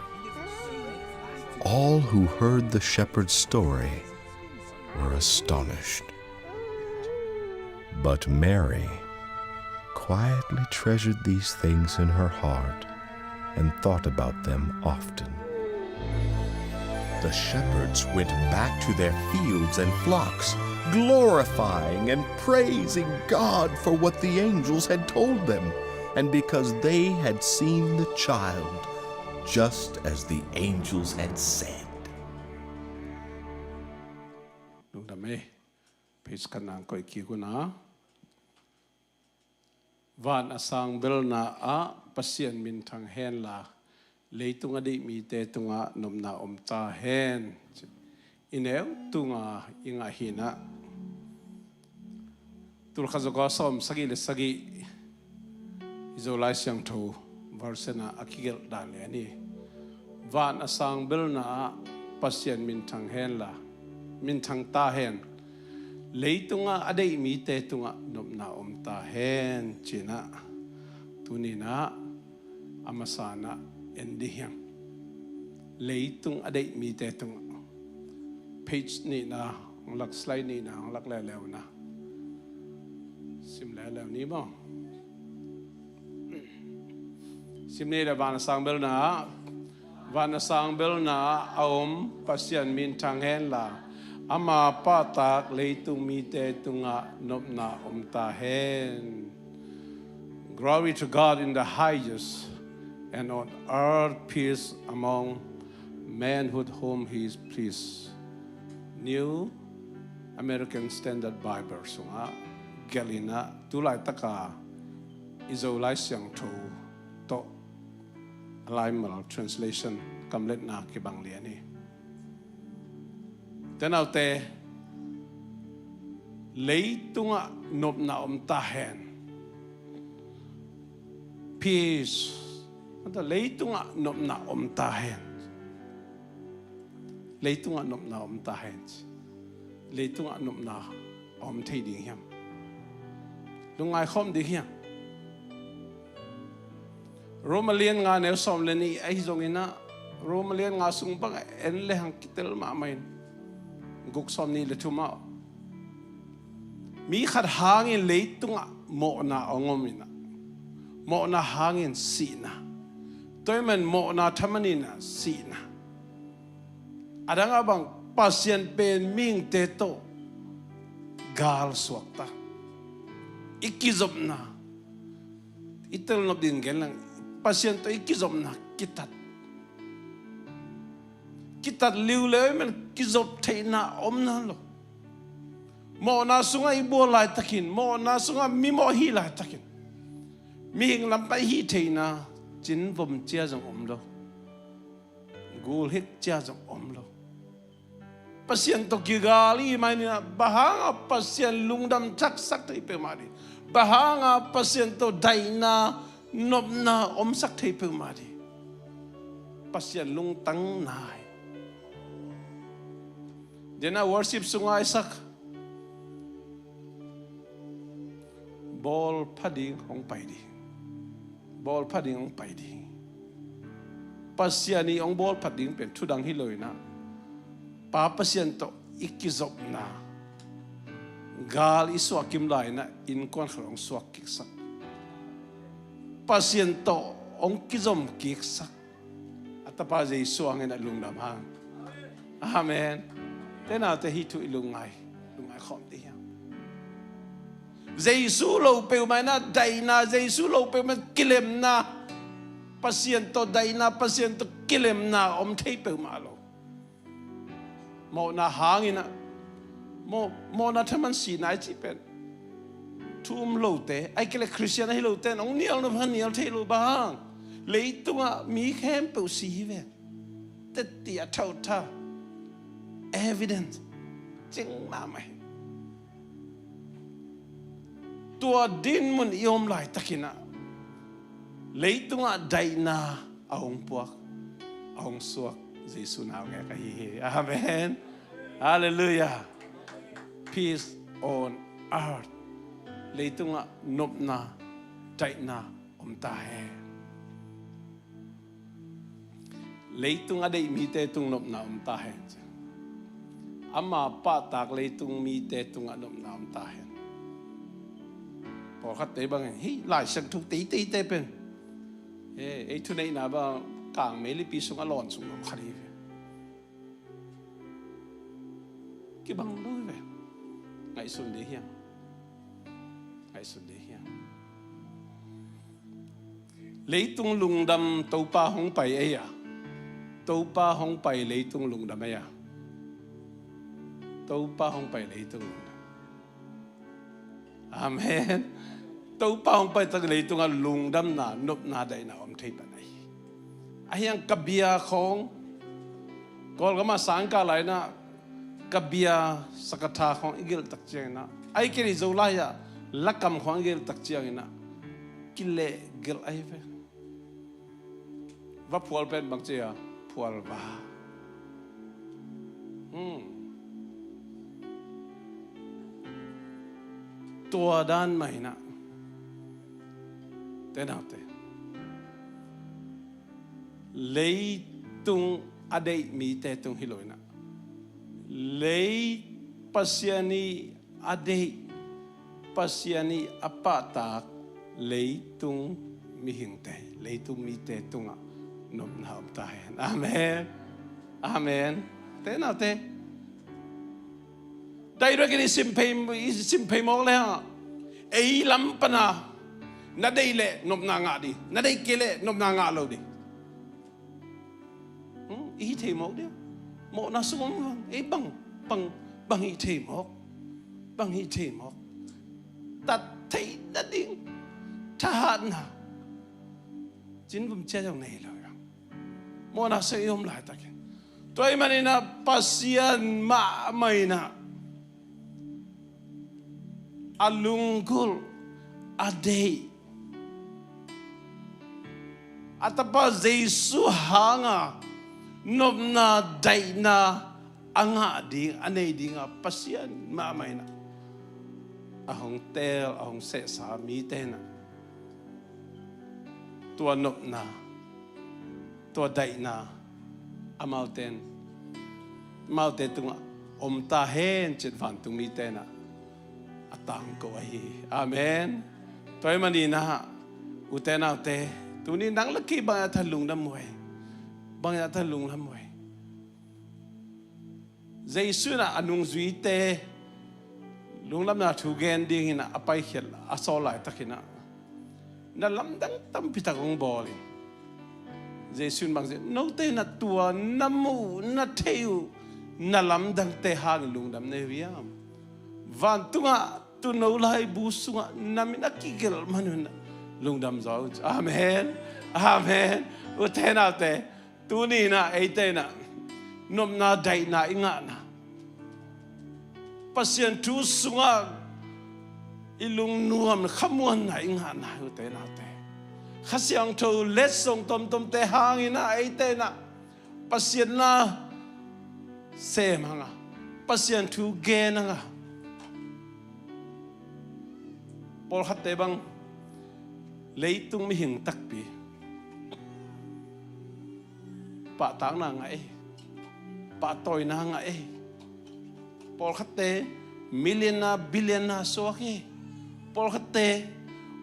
All who heard the shepherd's story were astonished. But Mary quietly treasured these things in her heart and thought about them often. The shepherds went back to their fields and flocks, glorifying and praising God for what the angels had told them, and because they had seen the child, just as the angels had said. Lungdam ei. Page khat nang koih kik un a. Van a sang belna ah Pasian minthang henla, leitung a deih mite tungah nopna om ta hen. I neu tunga i ngah hi in ah, tulkhat za kua sawm sagih le sagih, i Zolai Siangtho version ah a kigelh dan lian hi. Van a sang belna ah Pasian minthang henla, minthang ta hen. Leitungah a deih mite tungah nopna om ta hen, ci-in ah. Tuni in ah a masa in ah en dih hiam? Leitung a deih mite tungah. Page nihna hong lak, slide nihna hong lak leuleu na. Sim leuleu ni maw. Sim ni le van a sang belna ah, van a sang belna ah a om Pasian minthang hen la, ama pahtak leitung mite tungah nopna om ta hen. Glory to God in the highest, and on earth peace among men with whom he is pleased. New American Standard Bible sungah gelh in ah, tu laitaka i Zolai Siangtho tawh a laimal translation kamletna kibang lian hi. Te naute, leitungah nopna om ta hen. Peace. Leitungah nopna om ta hen. Leitungah nopna om ta hen. Leitungah nopna a om thei ding hiam? Lungngai khawm ding hiam? Roma lian nga neu sawm le nih ahi zongin ah, Roma lian nga sung bang en le hang kitel mahmah in, guk sawm nih le thum ah, mi khat hangin leitungah mawhna hong om in ah, mawhna hangin sihna, tua ahih manin mawhna thaman in ah sihna. A dang a bang, Pasian pen mihingte tawh gal suakta. I kizopna, i telnop ding gen lang, Pasian tawh i kizopna kitat. Kitat liu le, men kizop theihna om nawn lo. Mawhna sungah i bual laitakin, mawhna sungah mimawh i hih laitakin, mihing lampai hih theihna, cinvom cia zong om lo. Gul hik cia zong om lo. Pasian tawh kigal i hih manin ah, bang hanga Pasian lungdam thaksak thei peuhmah ding? Bang hanga Pasian tawh daihna, nopna omsak thei peuhmah ding? Pasian lungtang nai. Dena worship sunga i sak, bawl pha ding hong pai ding. Bawl pha ding hong pai ding. Pasian i hong bawl pha ding pen thudang hi lo in ah, Pa Pasian tawh i kizopna, gal i suakkim lai in ah, innkuan khal hong suak kiksak. Pasian tawh hong kizom kiksak. A Tapa Jesu hangin ah lungdam hang. Amen. Te naute, hih thu i lungngai, lungngai khawm ding hiam? Jesu lo peuhmah in ah daihna, Jesu lo peuhmah in kilemna, Pasian tawh daihna, Pasian tawh kilemna om thei peuhmah lo. Mawhna hangin ah, mawh, mawhna thaman sihna i cih pen thu um lote, ahih kei leh Khristian ahi lote in hong nial nop hang nial thei lo. Bang hang? Leitungah mi khempeuh si hi ve. Teci a thotha. Evidence cing mahmah hi. Tua dinmun i om laitakin ah, leitungah daihna a hong puak, a hong suak Jesu naungek ahi hi. Amen. Halleluiah. Peace on earth. Leitungah nopna, daihna om ta hen. Leitung a deih mite tung nopna om ta hen. Ama pahtak leitung mite tungah nopna om ta hen. Pawlkhatte bangin hih Lai Siangtho teiteite pen, eh, ei thuneihna bang Kangmei lipi sungah lawn sung lo khat hi ve. Kibang lo hi ve. Ngaihsun dih hiam? Ngaihsun dih hiam? Leitung lungdam Topa hong pai ei a. Topa hong pai leitung lungdam ei a. Topa hong pai leitung lungdam. Amen. Topa hong pai tak leitungah lungdamna, nopna, daihna om thei pan ahi. Ahi hang ka bia khawng, Kawlgam ah sangkah lai-in ah ka bia sakatha khawng i gelh tak ciangin ah, ahih kei leh Zolai ah lakam khawng i gelh tak ciangin ah kilehgelh ahi ve. Va phual pen bang ci a, phual va. Hmm. Tua dan mah in ah, te naute, Leitung a deih mite tung hi lo in ah, lei Pasian i a deih, Pasian i a pahtak leitung mihingte, leitung mite tungah nopna om ta hen. Amen. Amen. Te naute, daih duak in i sim phei, i sim phei mawk le hang, ei lam pana na deih leh nopna ngah ding, na deih kei leh nopna ngah lo ding. Hmm, i hih thei mawk ding. Mawhna sung om bang, ei bang, bang, bang hih thei mawk. Bang hih thei mawk. Tat theih nading thahatna, cinvum ciat zong nei lo hi. Mawhna sung i om laitakin, tua ahih manin ah Pasian mahmah in ah a lunggulh, a deih, a Tapa Jesu hanga nopna, daihna a ngah ding, a nei dinga Pasian mahmah in ah a hong teel, a hong sehsa mite in ah tua nopna, tua daihna amaute in, amaute tungah om ta hen, ci-in vantung mite in ah a tangko ahi hi. Amen. Tua ahih manin ah, ute naute, tuni nang le kei bang a tha lungdam uh ei? Bang a tha lungdam uh ei? Jesu in ah a nungzuite lungdamna thu gen dingin ah a paikhiat, a sawl laitakin ah, na lamdang tampitak hong bawl in, Jesu in bang ci, note in ah tua na muh, na theih uh, na lamdangte hangin lungdam na hi uh hiam? Vantungah tuuno laibu sungah na min a kigelh man un lungdam zaw un. Amen. Amen. Ute naute, tuni in ah eite in ah nopna, daihna i ngahna, Pasian thu sungah i lungnuam, khamuanna i ngahna, ute naute, Kha Siangtho letsong tomtomte hangin ah eite in ah Pasian na sem hanga, Pasian thu gen hanga, pawlkhatte bang leitung mihing takpi pahtakna ngah ei, pahtawina ngah ei. Pawlkhatte millionaire, billionaire suak hi. Pawlkhatte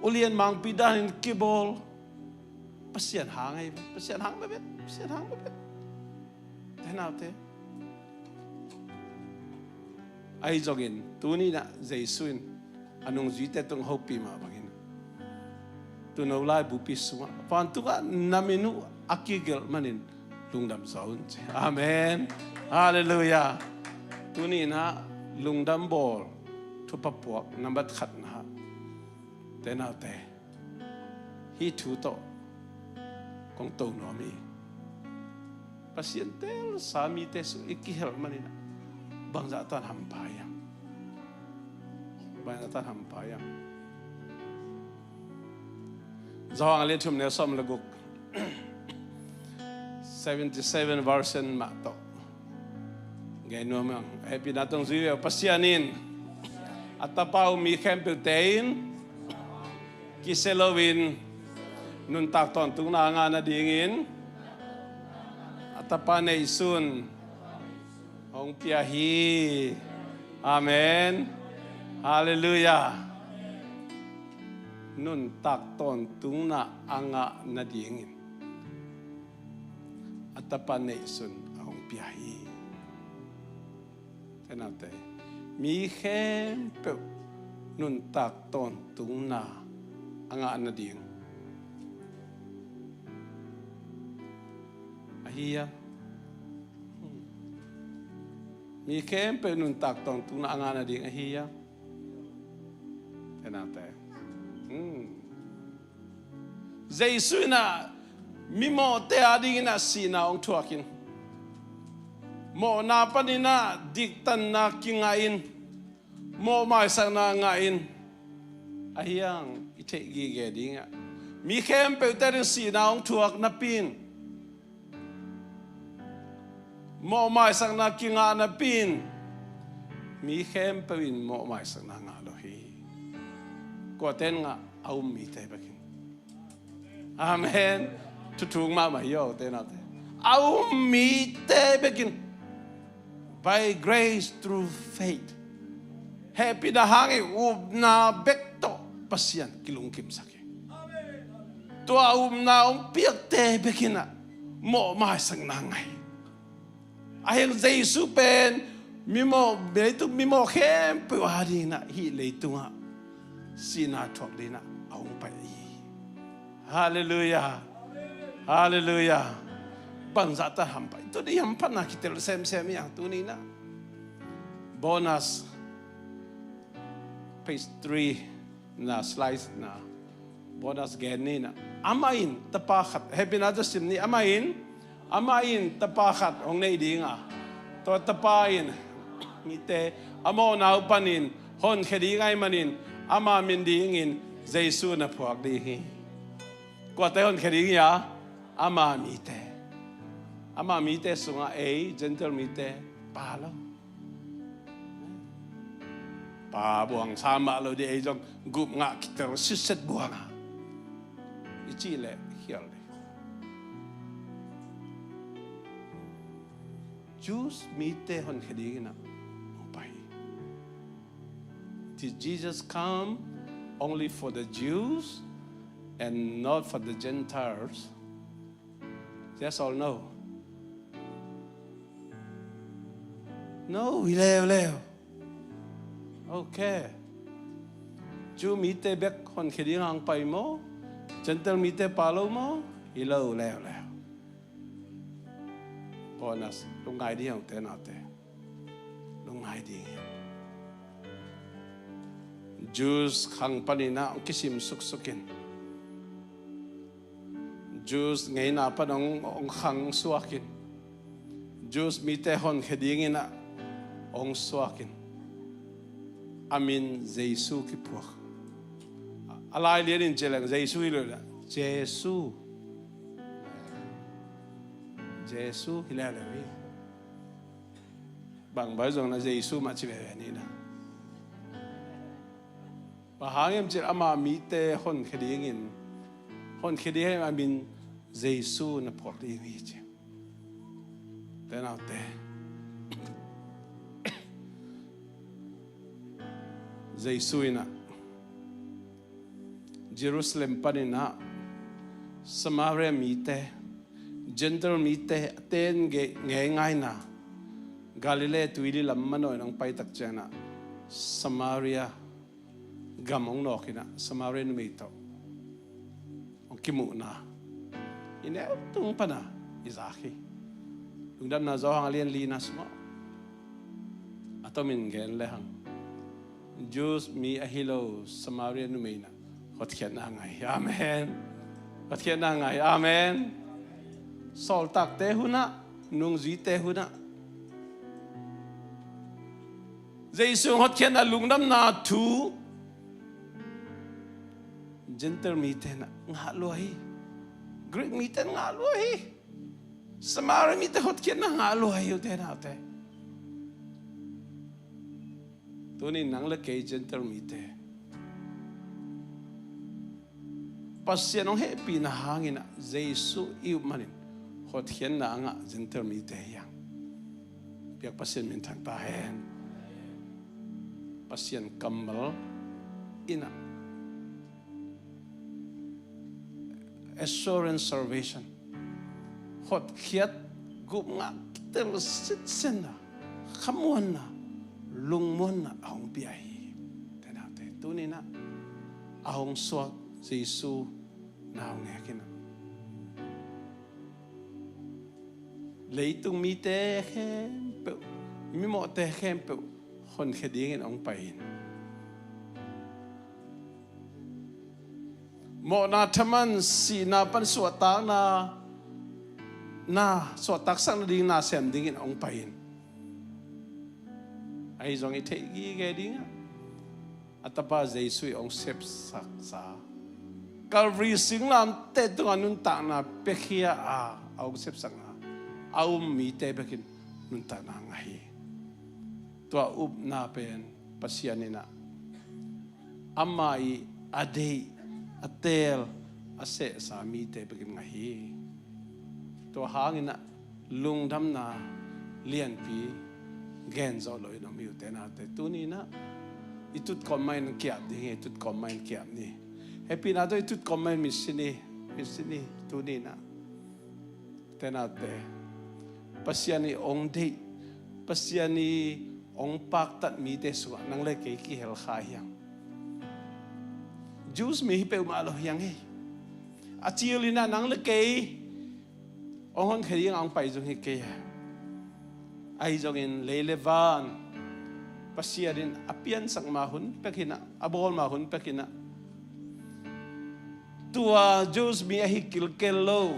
ulian mangpi danin kibawl. Pasian hang ei, Pasian hang bebet, Pasian hang bebet. Te naute, ahi zongin tuni in ah Jesu in a nungzuite tung hopih mah bangin, tuuno laibupi sungah, vantungah na min uh a kigelh manin lungdam zaw un, ci. Amen. Halleluiah. Tuni in ah lungdam bawl thupha puak nambat khatna, te naute, hih thu tawh kong to nuam hi. Pasian teelsa mite sung i kihelh manin ah bangzah tan hampha hiam? Bangzah tan hampha hiam? Johan a lian thum, neu sawm le guk, seventy seven version mah tawh gen nuam ing. Hehpihna tawh zui ve. Pasian in a Tapa uh mi khempeuhte in kisia loin nuntak tawntungna a ngah nadingin a Tapa neihsun hong pia hi. Amen. Halleluiah. Nuntak tawntungna a ngah nadingin a Tapa neihsun a hong pia hi. Te naute, mi khempeuh nuntak tawntungna a ngah nading ahi hiam? Mi khempeuh nuntak tawntungna a ngah nading ahi hiam? Te naute, hmm. Jesu in ah mimawhte adingin ah sihna hong thuak in, mawhna panin ah diktanna kingah in, mawhmaisakna ngah in, ahi hang i theih gige dingah mi khempeuhte ading sihna hong thuak napi in, mawhmaisakna kingah napi in, mi khempeuh in mawhmaisakna ngah lo hi. Kuate in ngah? A um mite bek in. Amen. Thuthung mahmah hi aw, ute naute. A um mite bekin, by grace through faith, hehpihna hangin upna bek tawh Pasian kilungkimsak hi. Tua upna hong piakte bekin ah mawh maisakna ngah hi. Ahi hang Jesu pen mimawh, leitung mimawh khempeuh adingin ah hih leitungah sihna thuak dingin ah a hong pai hi. Halleluiah. Halleluiah. Bangzah ta hamphat, tuni hamphatna kitel semsem hi hang, tuni in ah bonus, page three na, slide na, bonus gen ni in ah. Amah in tapa khat, hehpihna tawh sim ni. Amah in, amah in tapa khat hong neih ding a, tua tapa in mite a mawhna uh panin honkhia ding ahih manin ama min dingin Jesu na phuak ding hi. Kuate honkhia ding hi a? Ama mite. Ama mite sungah ei Gentile mite, pa lo, pa buang sa mah lo ding, ei zong gup ngah kitel sitset buang a, i cih leh khial ding. Jews mite honkhia dingin ah hong pai hi. Did Jesus come only for the Jews and not for the Gentiles? Yes or no? No, hi leuleu. Okay. Jew mite bek honkhia ding hong pai maw? Gentile mite pa lo maw? Hi lo leuleu. Bonus, lungngai ding hi, ute naute. Lungngai ding hi. Jews khang panin ah hong kisim suksuk in, Jews ngeina pan hong, hong khang suak in, Jews mite honkhia dingin ah hong suak in, a min Jesu kiphuak. A lailian in ci leng Jesu hi lo in ah, Jesu, Jesu hi leuleu hi. Bang bai zong na Jesu mah ci veve ni na. Bang hang hiam cih leh ama mite honkhia dingin, honkhia ding hi a min Jesu na phuak ding hi ci. Ute naute, Jesu in ah Jerusalem panin ah Samaria mite, Gentile mite a ten ngeingaina, Galilee tuili lam manawh in hong pai tak ciangin ah Samaria gam hong nawk in ah Samaria numei tawh hong kimuhna i neu tung pan a i zak hi. Lungdamna Johan a lian lina sungah a tomin gen le hang, Jews mi ahi lo Samaria numei in ah hotkhiatna ngah hi. Amen. Hotkhiatna ngah hi. Amen. Sawltakte hun ah, nungzuite hun ah Jesu hotkhiatna, lungdamna thu Gentile mite in ah ngah lua hi. Greek mite in ngah lua hi. Samaria mite hotkhiatna ngah lua hi, ute naute. Tuni nang le kei Gentile mite Pasian hong hehpihna hangin ah Jesu i up manin hotkhiatna a ngah Gentile mite hi hang. Biak Pasian minthang ta hen. Pasian kammal in ah assurance salvation, hotkhiat, gupna kitel sitsetna, khamuanna, lungmuanna a hong pia hi. Ute naute, tuni in ah a hong suak Jesu na hong nek in ah leitung mite khempeuh, mimawhte khempeuh honkhia dingin hong pai in, mawhna thaman sihna pan suahtakna, na suahtaksak nading na sem dingin hong pai in, ahi zong i theih gige ding ah a tapa Jesu i hong sepsaksa, Calvary singlamteh tungah nuntakna piakhia a, a hong sepsakna, a um mite bekin nuntakna ngah hi. Tua upna pen Pasian in ah ama i a deih, a teel, a sehsa mite bekin ngah hi. Tua hangin ah lungdamna lianpi gen zawh loin om hi uh, ute naute. Tuni in ah i tut kawm mah in kiap ding hi, i tut kawm mah in kiap ni. Hehpihna tawh i tut kawm mah in mitsi ni, mitsi ni. Tuni in ah, ute naute, Pasian in hong deih, Pasian in hong paktat mite sungah nang le kei kihel kha hiam? Jews mi hi peuhmah lo hiang hi. A cil in ah nang le kei hong honkhia dingin hong pai zong hi kei a, ahi zongin lei le van Pasian in a piansak ma hun pek in ah, a bawl ma hun pek in ah, tua Jews mi ahi kilkel lo,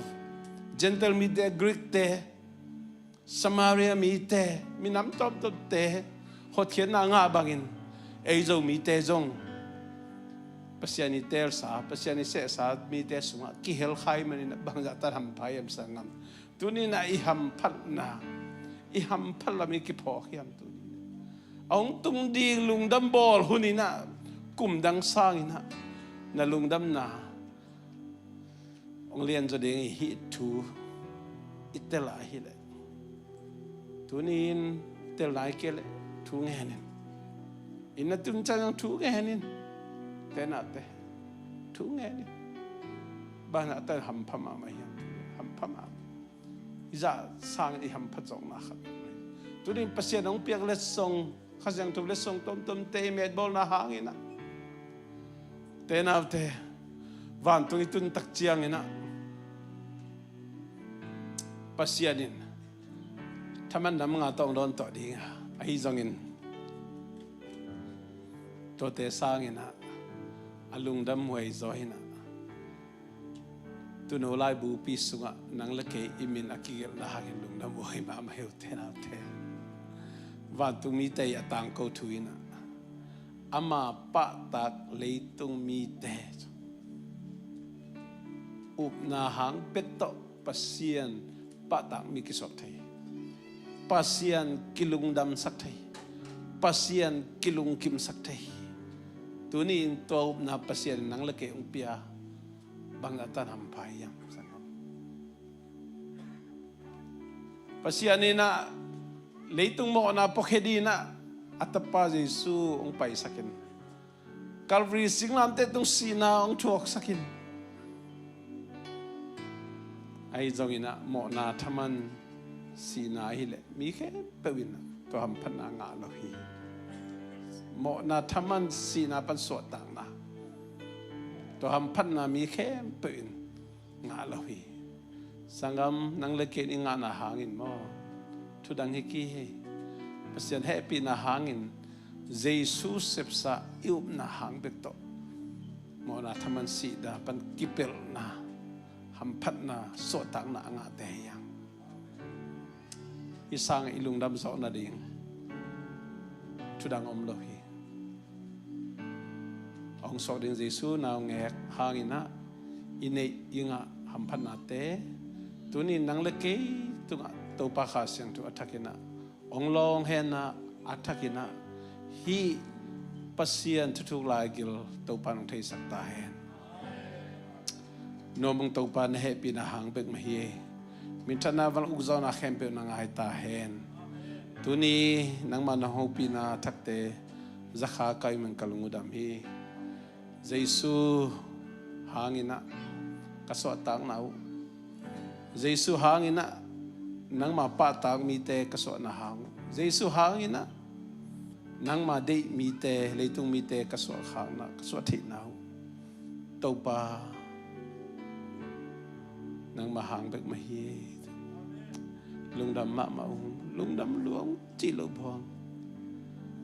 Gentile mite, Greek te, Samaria mite, minam tawmtawmte hotkhiatna ngah bangin ei Zomite zong Pasian i teelsa, Pasian i sehsa mite sungah kihel kha ahih manin ah bangzah tan hampha hiam, sanggam? Tuni in ah i hamphatna, i hamphat lam i kiphawk hiam? Tuni in ah a hong tung ding lungdam bawl hun in ah, kum dang sangin ah na lungdamna hong lianzaw ding i hih thu i tel a hileh, tuni in tel nai kei leh thu ngen in. Inn na tun ciang thu ngen in. Ute naute, thu ngen in. Bangzah tan hampha mahmah hiam? Hampha mahmah. I zah sangin i hamphat zawkna khat. Tuni in Pasian hong piak letsong, Kha Siangtho letsong tawmtawmte i metbawlna hangin ah, ute naute, vantung i tun tak ciangin ah Pasian in thaman nam nga tawh hong dawn tawh ding a, ahi zongin tuate sangin ah a lungdam huai zaw in ah, tuuno laibupi sungah nang le kei i min a kigelhna hangin lungdam huai mahmah hi, ute naute. Vantung mite i a tangko thu in ah, ama pahtak leitung mite upna hang bek tawh Pasian pahtak mi kisuak thei, Pasian kilungdamsak thei, Pasian kilungkimsak thei. Tuni in tua upna Pasian in nang le kei hong pia, bangzah tan hampha hiam? Pasian in ah leitung mawhna puakhia dingin ah a tapa Jesu hong paisak in, Calvary singlamteh tung sihna hong thuaksak in, ahi zongin ah mawhna thaman sihna ahileh mi khempeuh in ah tua hamphatna ngah lo hi. Mawhna thaman sihna pan suahtakna, tua hamphatna mi khempeuh in ngah lo hi. Sanggam, nang le kei in i ngahna hangin maw, thudang hi kei hi. Pasian hehpihna hangin, Jesu sepsa i upna hang bek tawh mawhna thaman sihna pan kipelhna, hamphatna, suahtakna a ngahte hi hang. Hih sangin i lungdam zawh nading thudang om lo hi. A hong suak ding Jesu naungek hangin ah i neih i ngah hamphatnate, tuni in nang le kei tungah Topa Kha Siangtho a thakin ah hong lawng hen ah, a thakin ah hih Pasian thuthuk laigil Topa in hong theisak ta hen. Nuam ung, Topa na hehpihna hang bek mah hi. Minthanna, van ukzawhna khempeuh na ngai ta hen. Tuni nangmah na hong hopihna thakte za kha ka hih manin ka lung uh dam hi. Jesu hangin ah ka suahtakna uh, Jesu hangin ah nangma pahtak mite ka suahna hang uh, Jesu hangin ah nangma deih mite, leitung mite ka suahkhakna, ka suahtheihna uh, Topa, nangma hang bek mah hi. Lungdam mahmah ung, lungdam lua ung cih loh buang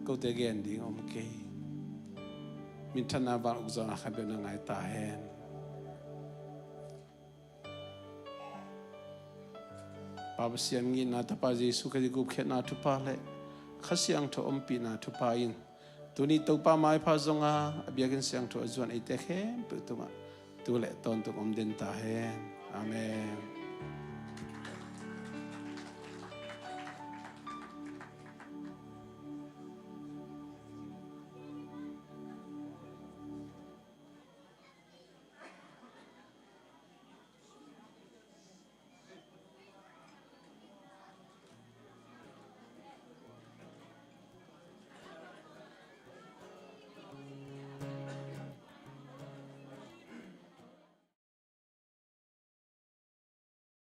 kote gen ding om kei. Minthanna, van ukzawhna khempeuh na ngai ta hen. Pa Pasian ngitna, Tapa Jesu Khazih gupkhiatna thupha le Kha Siangtho ompihna thupha in tuni Topa maipha zonga a biakinn siangtho a zuan eite khempeuh tungah tu le tawntung om den ta hen. Amen.